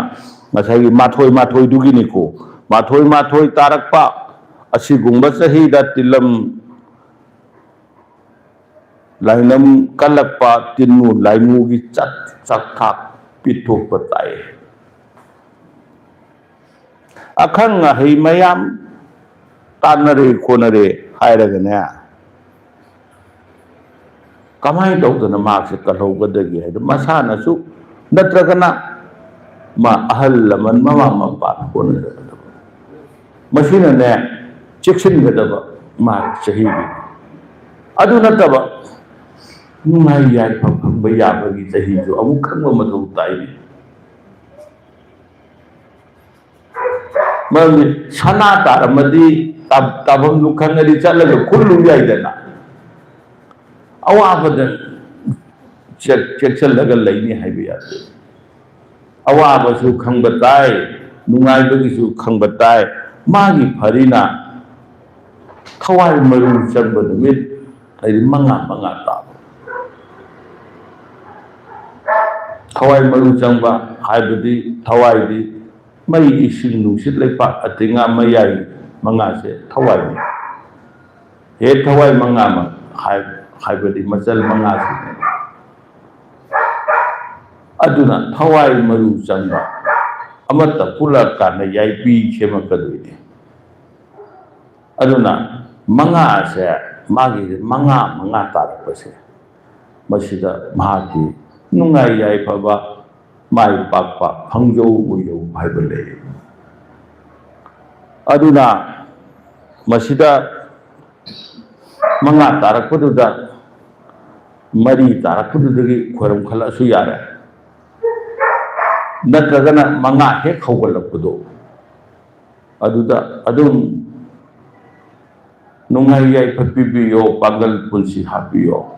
ꯉꯁꯥꯏꯒꯤ ꯃꯥꯊꯣꯏ ꯃꯥꯊꯣꯏꯗꯨꯒꯤꯅꯤꯀꯣ, ꯃꯥꯊꯣꯏ ꯃꯥꯊꯣꯏ ꯇꯥꯔꯛꯄ ꯑꯁꯤꯒꯨꯝꯕ ꯆꯍꯤꯗ ꯇꯤꯜꯂꯝ ꯂꯥꯏꯅꯝ ꯀꯜꯂꯛꯄ ꯇꯤꯟꯃꯨ ꯂꯥꯏꯃꯨꯒꯤ ꯆꯥꯛ-, ꯆꯥꯛꯊꯥꯛ ꯄꯤꯊꯣꯛꯄ ꯇꯥꯏ꯫ ꯑꯈꯪ ꯑꯍꯩ ꯃꯌꯥꯝ ꯇꯥꯟꯅꯔꯦ ꯈꯣꯠꯅꯔꯦ ꯍꯥꯏꯔꯒꯅꯦ, ꯀꯃꯥꯏꯅ ꯇꯧꯗꯅ ꯃꯍꯥꯛꯁꯦ ꯀꯜꯍꯧꯒꯗꯒꯦ ꯍꯥꯏꯗꯣ ꯃꯁꯥꯅꯁꯨ ꯅꯠꯇ꯭ꯔꯒꯅ ꯃꯥ ꯑꯍꯜ ꯂꯃꯟ ꯃꯃꯥ ꯃꯄꯥꯅ ꯍꯣꯠꯅꯖꯒꯗꯕ꯫ ꯃꯁꯤꯅꯅꯦ ꯆꯦꯛꯁꯤꯟꯒꯗꯕ꯫ ꯃꯥꯒꯤ ꯆꯍꯤꯗꯨꯅꯤ꯫ ꯑꯗꯨ ꯅꯠꯇꯕ ꯅꯨꯡꯉꯥꯏ ꯌꯥꯏꯐ ꯐꯪꯕ ꯌꯥꯕꯒꯤ ꯆꯍꯤꯁꯨ ꯑꯃꯨꯛ ꯈꯪꯕ ꯃꯊꯧ ꯇꯥꯏꯅꯤ꯫ ꯃꯔꯝꯗꯤ ꯁꯅꯥ ꯇꯥꯔꯝꯃꯗꯤ ꯇꯥ-, ꯇꯥꯐꯝꯗꯨ ꯈꯪꯉꯗꯤ ꯆꯠꯂꯒ ꯈꯨꯜꯂꯨ ꯌꯥꯏꯗꯅ꯫ ꯑꯋꯥꯕꯗ ꯆꯦꯛ-, ꯆꯦꯛꯁꯤꯜꯂꯒ ꯂꯩꯅꯤ ꯍꯥꯏꯕ ꯌꯥꯗꯦ꯫ ꯑꯋꯥꯕꯁꯨ ꯈꯪꯕ ꯇꯥꯏ, ꯅꯨꯡꯉꯥꯏꯕꯒꯤꯁꯨ ꯈꯪꯕ ꯇꯥꯏ꯫ ꯃꯥꯒꯤ ꯐꯔꯤꯅ ꯊꯋꯥꯏ ꯃꯔꯨ ꯆꯪꯕ ꯅꯨꯃꯤꯠ ꯍꯥꯏꯗꯤ ꯃꯉꯥ ꯃꯉꯥ ꯇꯥꯕ꯫ ꯊꯋꯥꯏ ꯃꯔꯨ ꯆꯪꯕ ꯍꯥꯏꯕꯗꯤ ꯊꯋꯥꯏꯗꯤ ꯃꯩ, ꯏꯁꯤꯡ, ꯅꯨꯡꯁꯤꯠ, ꯂꯩꯄꯥꯛ, ꯑꯇꯤꯉꯥ, ꯃꯌꯥꯏ ꯃꯉꯥꯁꯦ ꯊꯋꯥꯏꯅꯤ꯫ ꯍꯦꯛ ꯊꯋꯥꯏ ꯃꯉꯥꯃꯛ ꯍꯥꯏ-, ꯍꯥꯏꯕꯗꯤ ꯃꯆꯜ ꯃꯉꯥꯁꯤꯅꯦ꯫ ꯑꯗꯨꯅ ꯊꯋꯥꯏ ꯃꯔꯨ ꯆꯪꯕ ꯑꯃꯠꯇ ꯄꯨꯜꯂꯛꯀꯥꯟꯗ ꯌꯥꯏꯄꯤ ꯁꯦꯝꯃꯛꯀꯗꯣꯏꯅꯤ꯫ ꯑꯗꯨꯅ ꯃꯉꯥꯁꯦ, ꯃꯥꯒꯤ ꯃꯉꯥ ꯃꯉꯥ ꯇꯥꯔꯛꯄꯁꯦ, ꯃꯁꯤꯗ ꯃꯍꯥꯛꯀꯤ ꯅꯨꯡꯉꯥꯏ ꯌꯥꯏꯐꯕ, ꯃꯥꯏ ꯄꯥꯛꯄ, ꯐꯪꯖꯧ ꯑꯣꯏꯖꯧ ꯍꯥꯏꯕ ꯂꯩ꯫ ꯑꯗꯨꯅ ꯃꯁꯤꯗ ꯃꯉꯥ ꯇꯥꯔꯛꯄꯗꯨꯗ ꯃꯔꯤ ꯇꯥꯔꯛꯄꯗꯨꯗꯒꯤ ꯈꯣꯏꯔꯝ ꯈꯜꯂꯛꯑꯁꯨ ꯌꯥꯔꯦ꯫ ꯅꯠꯇ꯭ꯔꯒꯅ ꯃꯉꯥ ꯍꯦꯛ ꯍꯧꯒꯠꯂꯛꯄꯗꯣ ꯑꯗꯨꯗ ꯑꯗꯨꯝ ꯅꯨꯡꯉꯥꯏ ꯌꯥꯏꯐ ꯄꯤꯕꯤꯌꯣ, ꯄꯥꯡꯒꯜ ꯄꯨꯟꯁꯤ ꯍꯥꯞꯄꯤꯌꯣ꯫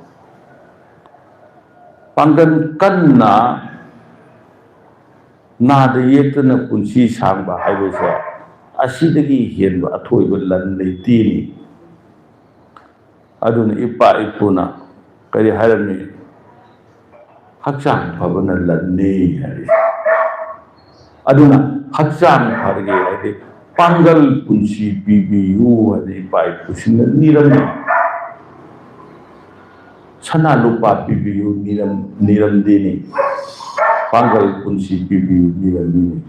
ꯄꯥꯡꯒꯜ ꯀꯟꯅ ꯅꯥꯗ ꯌꯦꯛꯇꯅ ꯄꯨꯟꯁꯤ ꯁꯥꯡꯕ ꯍꯥꯏꯕꯁꯦ ꯑꯁꯤꯗꯒꯤ ꯍꯦꯟꯕ ꯑꯊꯣꯏꯕ ꯂꯟ ꯂꯩꯇꯦꯅꯤ꯫ ꯑꯗꯨꯅ ꯏꯄꯥ ꯏꯄꯨꯅ ꯀꯔꯤ ꯍꯥꯏꯔꯝꯃꯤ? "ꯍꯛꯆꯥꯡ ꯐꯕꯅ ꯂꯟꯅꯤ" ꯍꯥꯏꯔꯤ꯫ ꯑꯗꯨꯅ ꯍꯛꯆꯥꯡ ꯐꯔꯒꯦ ꯍꯥꯏꯗꯤ ꯄꯥꯡꯒꯜ ꯄꯨꯟꯁꯤ ꯄꯤꯕꯤꯌꯨ ꯍꯥꯏꯅ ꯏꯄꯥ ꯏꯄꯨꯁꯤꯡꯅ ꯅꯤꯔꯝꯃꯤ꯫ ꯁꯅꯥ ꯂꯨꯄꯥ ꯄꯤꯕꯤꯌꯨ ꯅꯤꯔꯝ-, ꯅꯤꯔꯝꯗꯦꯅꯤ꯫ ꯄꯥꯡꯒꯜ ꯄꯨꯟꯁꯤ ꯄꯤꯕꯤꯌꯨ ꯅꯤꯔꯝꯃꯤꯅꯤ꯫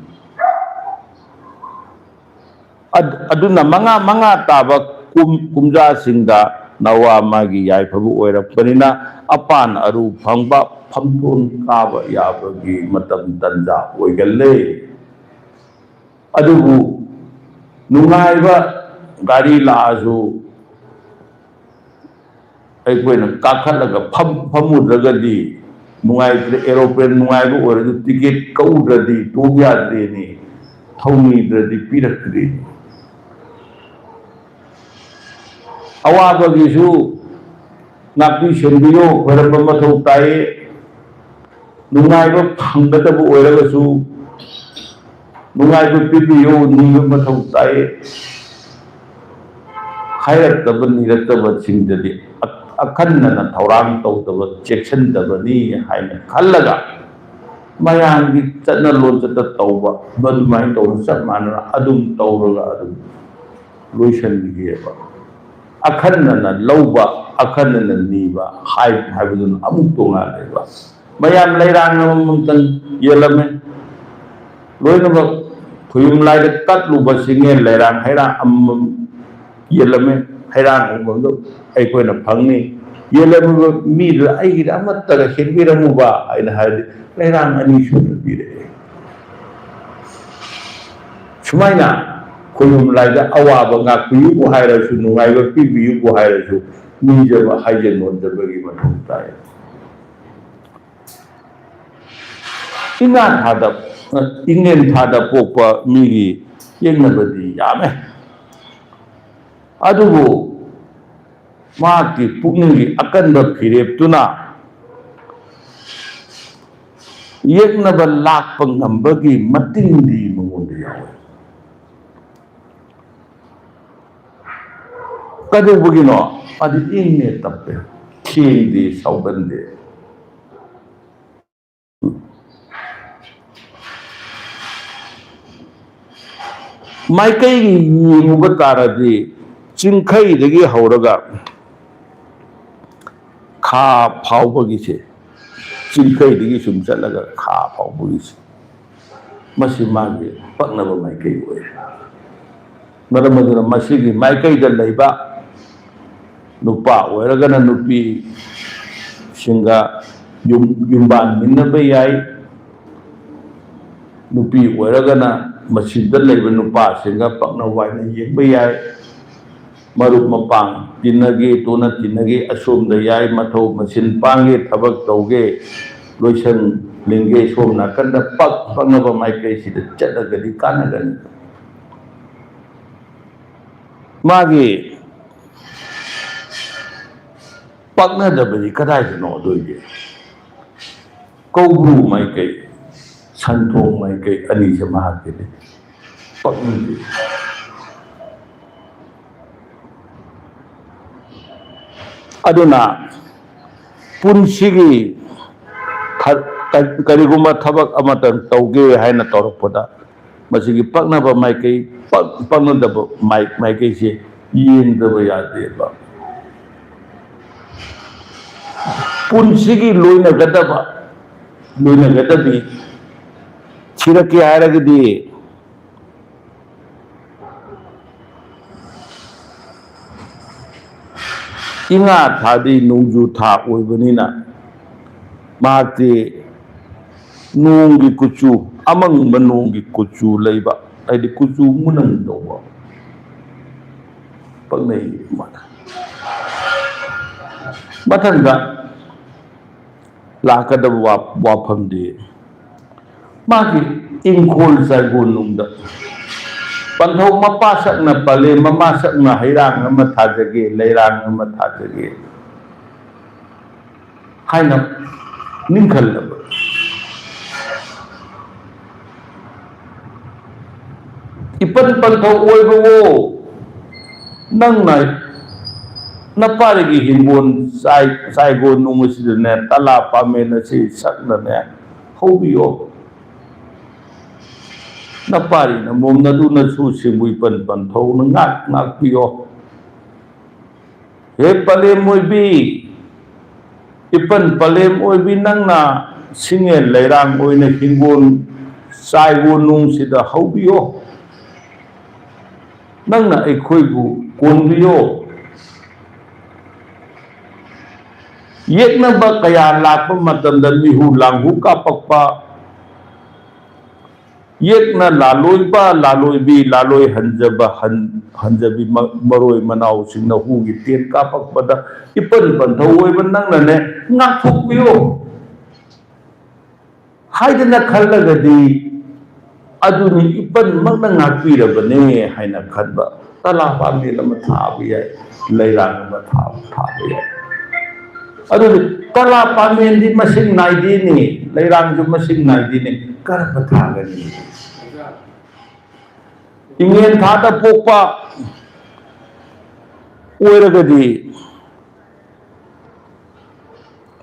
ꯑꯗ-, ꯑꯗꯨꯅ ꯃꯉꯥ ꯃꯉꯥ ꯇꯥꯕ ꯀꯨꯝ-, ꯀꯨꯝꯖꯥꯁꯤꯡꯗ ꯅꯋꯥ ꯃꯥꯒꯤ ꯌꯥꯏꯐꯕ ꯑꯣꯏꯔꯛꯄꯅꯤꯅ ꯑꯄꯥꯟ ꯑꯔꯨ ꯐꯪꯕ, ꯐꯝꯊꯣꯟ ꯀꯥꯕ ꯌꯥꯕꯒꯤ ꯃꯇꯝ ꯇꯟꯖꯥ ꯑꯣꯏꯒꯜꯂꯦ꯫ ꯑꯗꯨꯕꯨ ꯅꯨꯡꯉꯥꯏꯕ ꯒꯥꯔꯤ ꯂꯥꯛꯑꯁꯨ ꯑꯩꯈꯣꯏꯅ ꯀꯥꯈꯠꯂꯒ ꯐꯝ ꯐꯝꯃꯨꯗ꯭ꯔꯒꯗꯤ ꯅꯨꯡꯉꯥꯏꯇ꯭ꯔꯦ, ꯑꯦꯔꯣꯄ꯭ꯂꯦꯟ ꯅꯨꯡꯉꯥꯏꯕ ꯑꯣꯏꯔꯁꯨ ꯇꯤꯀꯦꯠ ꯀꯛꯎꯗ꯭ꯔꯗꯤ ꯇꯣꯡ ꯌꯥꯗ꯭ꯔꯦꯅꯦ, ꯊꯧꯅꯤꯗ꯭ꯔꯗꯤ ꯄꯤꯔꯛꯇ꯭ꯔꯦꯅꯦ꯫ ꯑꯋꯥꯕꯒꯤꯁꯨ ꯉꯥꯛꯄꯤ ꯁꯦꯟꯕꯤꯌꯨ, ꯈꯣꯏꯔꯝꯕ ꯃꯊꯧ ꯇꯥꯏ꯫ ꯅꯨꯡꯉꯥꯏꯕ ꯐꯪꯒꯗꯕ ꯑꯣꯏꯔꯒꯁꯨ ꯅꯨꯡꯉꯥꯏꯕ ꯄꯤꯕꯤꯌꯨ ꯅꯤꯕ ꯃꯊꯧ ꯇꯥꯏ꯫ ꯍꯥꯏꯔꯛꯇꯕ ꯅꯤꯔꯛꯇꯕꯁꯤꯡꯗꯗꯤ ꯑ-, ꯑꯈꯟꯅꯅ ꯊꯧꯔꯥꯡ ꯇꯧꯗꯕ, ꯆꯦꯛꯁꯤꯟꯗꯕꯅꯤ ꯍꯥꯏꯅ ꯈꯜꯂꯒ ꯃꯌꯥꯝꯒꯤ ꯆꯠꯅ ꯂꯣꯟꯆꯠꯇ ꯇꯧꯕ, ꯃꯗꯨꯃꯥꯏꯅ ꯇꯧꯕ ꯆꯞ ꯃꯥꯟꯅꯅ ꯑꯗꯨꯝ ꯇꯧꯔꯒ ꯑꯗꯨꯝ ꯂꯣꯏꯁꯤꯟꯈꯤꯑꯕ꯫ ꯑꯈꯟꯅꯅ ꯂꯧꯕ, ꯑꯈꯟꯅꯅ ꯅꯤꯕ ꯍꯥꯏ-, ꯍꯥꯏꯕꯗꯨꯅ ꯑꯃꯨꯛ ꯇꯣꯉꯥꯜꯂꯦꯕ꯫ ꯃꯌꯥꯝ ꯂꯩꯔꯥꯡ ꯑꯃꯃꯝꯇꯪ ꯌꯦꯜꯂꯝꯃꯦ꯫ ꯂꯣꯏꯅꯃꯛ ꯈꯨꯌꯨꯝ ꯂꯥꯏꯗ ꯀꯠꯂꯨꯕꯁꯤꯡꯅꯦ ꯂꯩꯔꯥꯡ ꯍꯩꯔꯥꯡ ꯑꯃꯃꯝ ꯌꯦꯜꯂꯝꯃꯦ꯫ ꯍꯩꯔꯥꯡ ꯑꯃꯃꯝꯗꯣ ꯑꯩꯈꯣꯏꯅ ꯐꯪꯅꯤ꯫ ꯌꯦꯜꯂꯝꯃꯤꯕ ꯃꯤꯗꯨꯗ "ꯑꯩꯒꯤꯗ ꯑꯃꯠꯇꯒ ꯍꯦꯟꯕꯤꯔꯝꯃꯨꯕ" ꯍꯥꯏꯅ ꯍꯥꯏꯔꯗꯤ ꯂꯩꯔꯥꯡ ꯑꯅꯤ ꯁꯨꯅ ꯄꯤꯔꯛꯑꯦ꯫ ꯁꯨꯃꯥꯏꯅ ꯈꯨꯌꯨꯝ ꯂꯥꯏꯗ ꯑꯋꯥꯕ ꯉꯥꯛꯄꯤꯌꯨꯕꯨ ꯍꯥꯏꯔꯁꯨ, ꯅꯨꯡꯉꯥꯏꯕ ꯄꯤꯕꯤꯌꯨꯕꯨ ꯍꯥꯏꯔꯁꯨ, ꯅꯤꯖꯕ ꯍꯥꯏꯖ ꯅꯣꯟꯖꯕꯒꯤ ꯃꯊꯧ ꯇꯥꯏ꯫ ꯏꯉꯥ ꯊꯥꯗ, ꯏꯉꯦꯟ ꯊꯥꯗ ꯄꯣꯛꯄ ꯃꯤꯒꯤ ꯌꯦꯛꯅꯕꯗꯤ ꯌꯥꯝꯃꯦ꯫ ꯑꯗꯨꯕꯨ ꯃꯍꯥꯛꯀꯤ ꯄꯨꯛꯅꯤꯡꯒꯤ ꯑꯀꯟꯕ ꯐꯤꯔꯦꯞꯇꯨꯅ ꯌꯦꯛꯅꯕ ꯂꯥꯛꯄ ꯉꯝꯕꯒꯤ ꯃꯇꯤꯡꯗꯤ ꯃꯉꯣꯟꯗ ꯌꯥꯎꯋꯤ꯫ ꯀꯩꯗꯧꯕꯒꯤꯅꯣ? ꯑꯗꯨ ꯏꯪꯅꯦ ꯇꯞꯄꯦ, ꯊꯦꯡꯗꯦ, ꯁꯥꯎꯒꯟꯗꯦ꯫ ꯃꯥꯏꯀꯩꯒꯤ ꯌꯦꯡꯉꯨꯕ ꯇꯥꯔꯗꯤ ꯆꯤꯡꯈꯩꯗꯒꯤ ꯍꯧꯔꯒ ꯈꯥ ꯐꯥꯎꯕꯒꯤꯁꯦ, ꯆꯤꯡꯈꯩꯗꯒꯤ ꯁꯨꯝ ꯆꯠꯂꯒ ꯈꯥ ꯐꯥꯎꯕꯒꯤꯁꯦ, ꯃꯁꯤ ꯃꯥꯒꯤ ꯄꯛꯅꯕ ꯃꯥꯏꯀꯩ ꯑꯣꯏ꯫ ꯃꯔꯝ ꯑꯗꯨꯅ ꯃꯁꯤꯒꯤ ꯃꯥꯏꯀꯩꯗ ꯂꯩꯕ ꯅꯨꯄꯥ ꯑꯣꯏꯔꯒꯅ ꯅꯨꯄꯤꯁꯤꯡꯒ ꯌꯨꯝ-, ꯌꯨꯝꯕꯥꯟꯃꯤꯟꯅꯕ ꯌꯥꯏ꯫ ꯅꯨꯄꯤ ꯑꯣꯏꯔꯒꯅ ꯃꯁꯤꯗ ꯂꯩꯕ ꯅꯨꯄꯥꯁꯤꯡꯒ ꯄꯛꯅ ꯋꯥꯏꯅ ꯌꯦꯡꯕ ꯌꯥꯏ꯫ ꯃꯔꯨꯞ ꯃꯄꯥꯡ ꯇꯤꯟꯅꯒꯦ, ꯇꯣꯟꯅ ꯇꯤꯟꯅꯒꯦ, ꯑꯁꯣꯝꯗ ꯌꯥꯏ, ꯃꯊꯧ ꯃꯁꯤꯟ ꯄꯥꯡꯒꯦ, ꯊꯕꯛ ꯇꯧꯒꯦ, ꯂꯣꯏꯁꯟꯅꯤꯡꯒꯦ, ꯁꯣꯝ ꯅꯥꯀꯟꯗ ꯄꯛ ꯄꯛꯅꯕ ꯃꯥꯏꯀꯩꯁꯤꯗ ꯆꯠꯂꯒꯗꯤ ꯀꯥꯟꯅꯒꯅꯤ꯫ ꯃꯥꯒꯤ ꯄꯛꯅꯗꯕꯗꯤ ꯀꯗꯥꯏꯗꯅꯣ ꯑꯗꯨꯏꯗꯤ? ꯀꯧꯕ꯭ꯔꯨ ꯃꯥꯏꯀꯩ, ꯁꯟꯊꯣꯡ ꯃꯥꯏꯀꯩ ꯑꯅꯤꯁꯦ ꯃꯍꯥꯛꯀꯤꯗꯤ ꯄꯛꯅꯗꯦ꯫ ꯑꯗꯨꯅ ꯄꯨꯟꯁꯤꯒꯤ ꯊ-, ꯀ-, ꯀꯔꯤꯒꯨꯝꯕ ꯊꯕꯛ ꯑꯃꯇꯪ ꯇꯧꯒꯦ ꯍꯥꯏꯅ ꯇꯧꯔꯛꯄꯗ, ꯃꯁꯤꯒꯤ ꯄꯛꯅꯕ ꯃꯥꯏꯀꯩ, ꯄꯛ-, ꯄꯛꯅꯗꯕ ꯃꯥꯏ-, ꯃꯥꯏꯀꯩꯁꯦ ꯌꯦꯡꯗꯕ ꯌꯥꯗꯦꯕ꯫ ꯄꯨꯟꯁꯤꯒꯤ ꯂꯣꯏꯅꯒꯗꯕ, ꯂꯣꯏꯅꯒꯗꯕꯤ ꯊꯤꯔꯛꯀꯦ ꯍꯥꯏꯔꯒꯗꯤ, ꯏꯉꯥ ꯊꯥꯗꯤ ꯅꯣꯡꯖꯨ ꯊꯥ ꯑꯣꯏꯕꯅꯤꯅ, ꯃꯍꯥꯛꯇꯤ ꯅꯣꯡꯒꯤ ꯀꯨꯆꯨ, ꯑꯃꯪꯕ ꯅꯣꯡꯒꯤ ꯀꯨꯆꯨ ꯂꯩꯕ, ꯍꯥꯏꯗꯤ ꯀꯨꯆꯨ ꯃꯨꯅꯪ ꯇꯧꯕ, ꯄꯛꯅꯩ꯫ ꯃꯊꯪꯗ ꯂꯥꯛꯀꯗꯕ ꯋꯥ-, ꯋꯥꯐꯝꯗꯤ, ꯃꯥꯒꯤ ꯏꯪꯈꯣꯜ ꯆꯥꯏꯒꯣꯟꯅꯨꯡꯗ ꯄꯟꯊꯧ ꯃꯄꯥ ꯁꯛꯅ ꯄꯂꯦꯝ, ꯃꯃꯥ ꯁꯛꯅ ꯍꯩꯔꯥꯡ ꯑꯃ ꯊꯥꯖꯒꯦ, ꯂꯩꯔꯥꯡ ꯑꯃ ꯊꯥꯖꯒꯦ ꯍꯥꯏꯅ ꯅꯤꯡꯈꯜꯂꯕ꯫ ꯏꯄꯟ ꯄꯟꯊꯧ ꯑꯣꯏꯕꯋꯣ, ꯅꯪꯅ ꯅꯄꯥꯔꯤꯒꯤ ꯍꯤꯡꯒꯣꯜ ꯆꯥꯏ-, ꯆꯥꯏꯒꯣꯟ ꯅꯨꯡ ꯑꯁꯤꯗꯅꯦ, ꯇꯂꯥ ꯄꯥꯃꯦꯟ ꯑꯁꯤ ꯁꯛꯅꯅꯦ ꯍꯧꯕꯤꯌꯣ꯫ ꯅꯄꯥꯔꯤꯅ ꯃꯣꯝ ꯅꯗꯨꯅꯁꯨ ꯁꯤꯡꯕꯨ ꯏꯄꯟ ꯄꯟꯊꯧꯅ ꯉꯥꯛ ꯉꯥꯛꯄꯤꯌꯣ꯫ ꯍꯦ ꯄꯂꯦꯝ ꯑꯣꯏꯕꯤ, ꯏꯄꯟ ꯄꯂꯦꯝ ꯑꯣꯏꯕꯤ, ꯅꯪꯅ ꯁꯤꯡꯉꯦꯟ ꯂꯩꯔꯥꯡ ꯑꯣꯏꯅ ꯍꯤꯡꯒꯣꯜ ꯆꯥꯏꯒꯣꯟ ꯅꯨꯡꯁꯤꯗ ꯍꯧꯕꯤꯌꯣ꯫ ꯅꯪꯅ ꯑꯩꯈꯣꯏꯕꯨ ꯀꯣꯟꯕꯤꯌꯣ꯫ ꯌꯦꯛꯅꯕ ꯀꯌꯥ ꯂꯥꯛꯄ ꯃꯇꯝꯗ ꯃꯤꯍꯨ ꯂꯥꯡꯍꯨ ꯀꯥꯞꯄꯛꯄ, ꯌꯦꯛꯅ ꯂꯥꯂꯣꯏꯕ, ꯂꯥꯂꯣꯏꯕꯤ, ꯂꯥꯂꯣꯏ ꯍꯟꯖꯕ, ꯍꯟ-, ꯍꯟꯖꯕꯤ ꯃ-, ꯃꯔꯣꯏ ꯃꯅꯥꯎꯁꯤꯡꯅ ꯍꯨꯒꯤ ꯇꯦꯟ ꯀꯥꯞꯄꯛꯄꯗ ꯏꯄꯟ ꯄꯟꯊꯧ ꯑꯣꯏꯕ ꯅꯪꯅꯅꯦ ꯉꯥꯛꯊꯣꯛꯄꯤꯌꯨ ꯍꯥꯏꯗꯅ ꯈꯜꯂꯒꯗꯤ ꯑꯗꯨꯅꯤ ꯏꯄꯟꯃꯛꯅ ꯉꯥꯛꯄꯤꯔꯕꯅꯦ ꯍꯥꯏꯅ ꯈꯟꯕ꯫ ꯇꯂꯥ ꯄꯥꯝꯕꯤ ꯑꯃ ꯊꯥꯕ ꯌꯥꯏ, ꯂꯩꯔꯥꯡ ꯑꯃ ꯊꯥꯕ, ꯊꯥꯕ ꯌꯥꯏ꯫ ꯑꯗꯨꯗꯤ ꯇꯂꯥ ꯄꯥꯝꯕꯤꯗꯤ ꯃꯁꯤꯡ ꯅꯥꯏꯗꯦꯅꯦ, ꯂꯩꯔꯥꯡꯁꯨ ꯃꯁꯤꯡ ꯅꯥꯏꯗꯦꯅꯦ, ꯀꯔꯝꯕ ꯊꯥꯒꯅꯤ? ꯏꯉꯦꯟ ꯊꯥꯗ ꯄꯣꯛꯄ ꯑꯣꯏꯔꯒꯗꯤ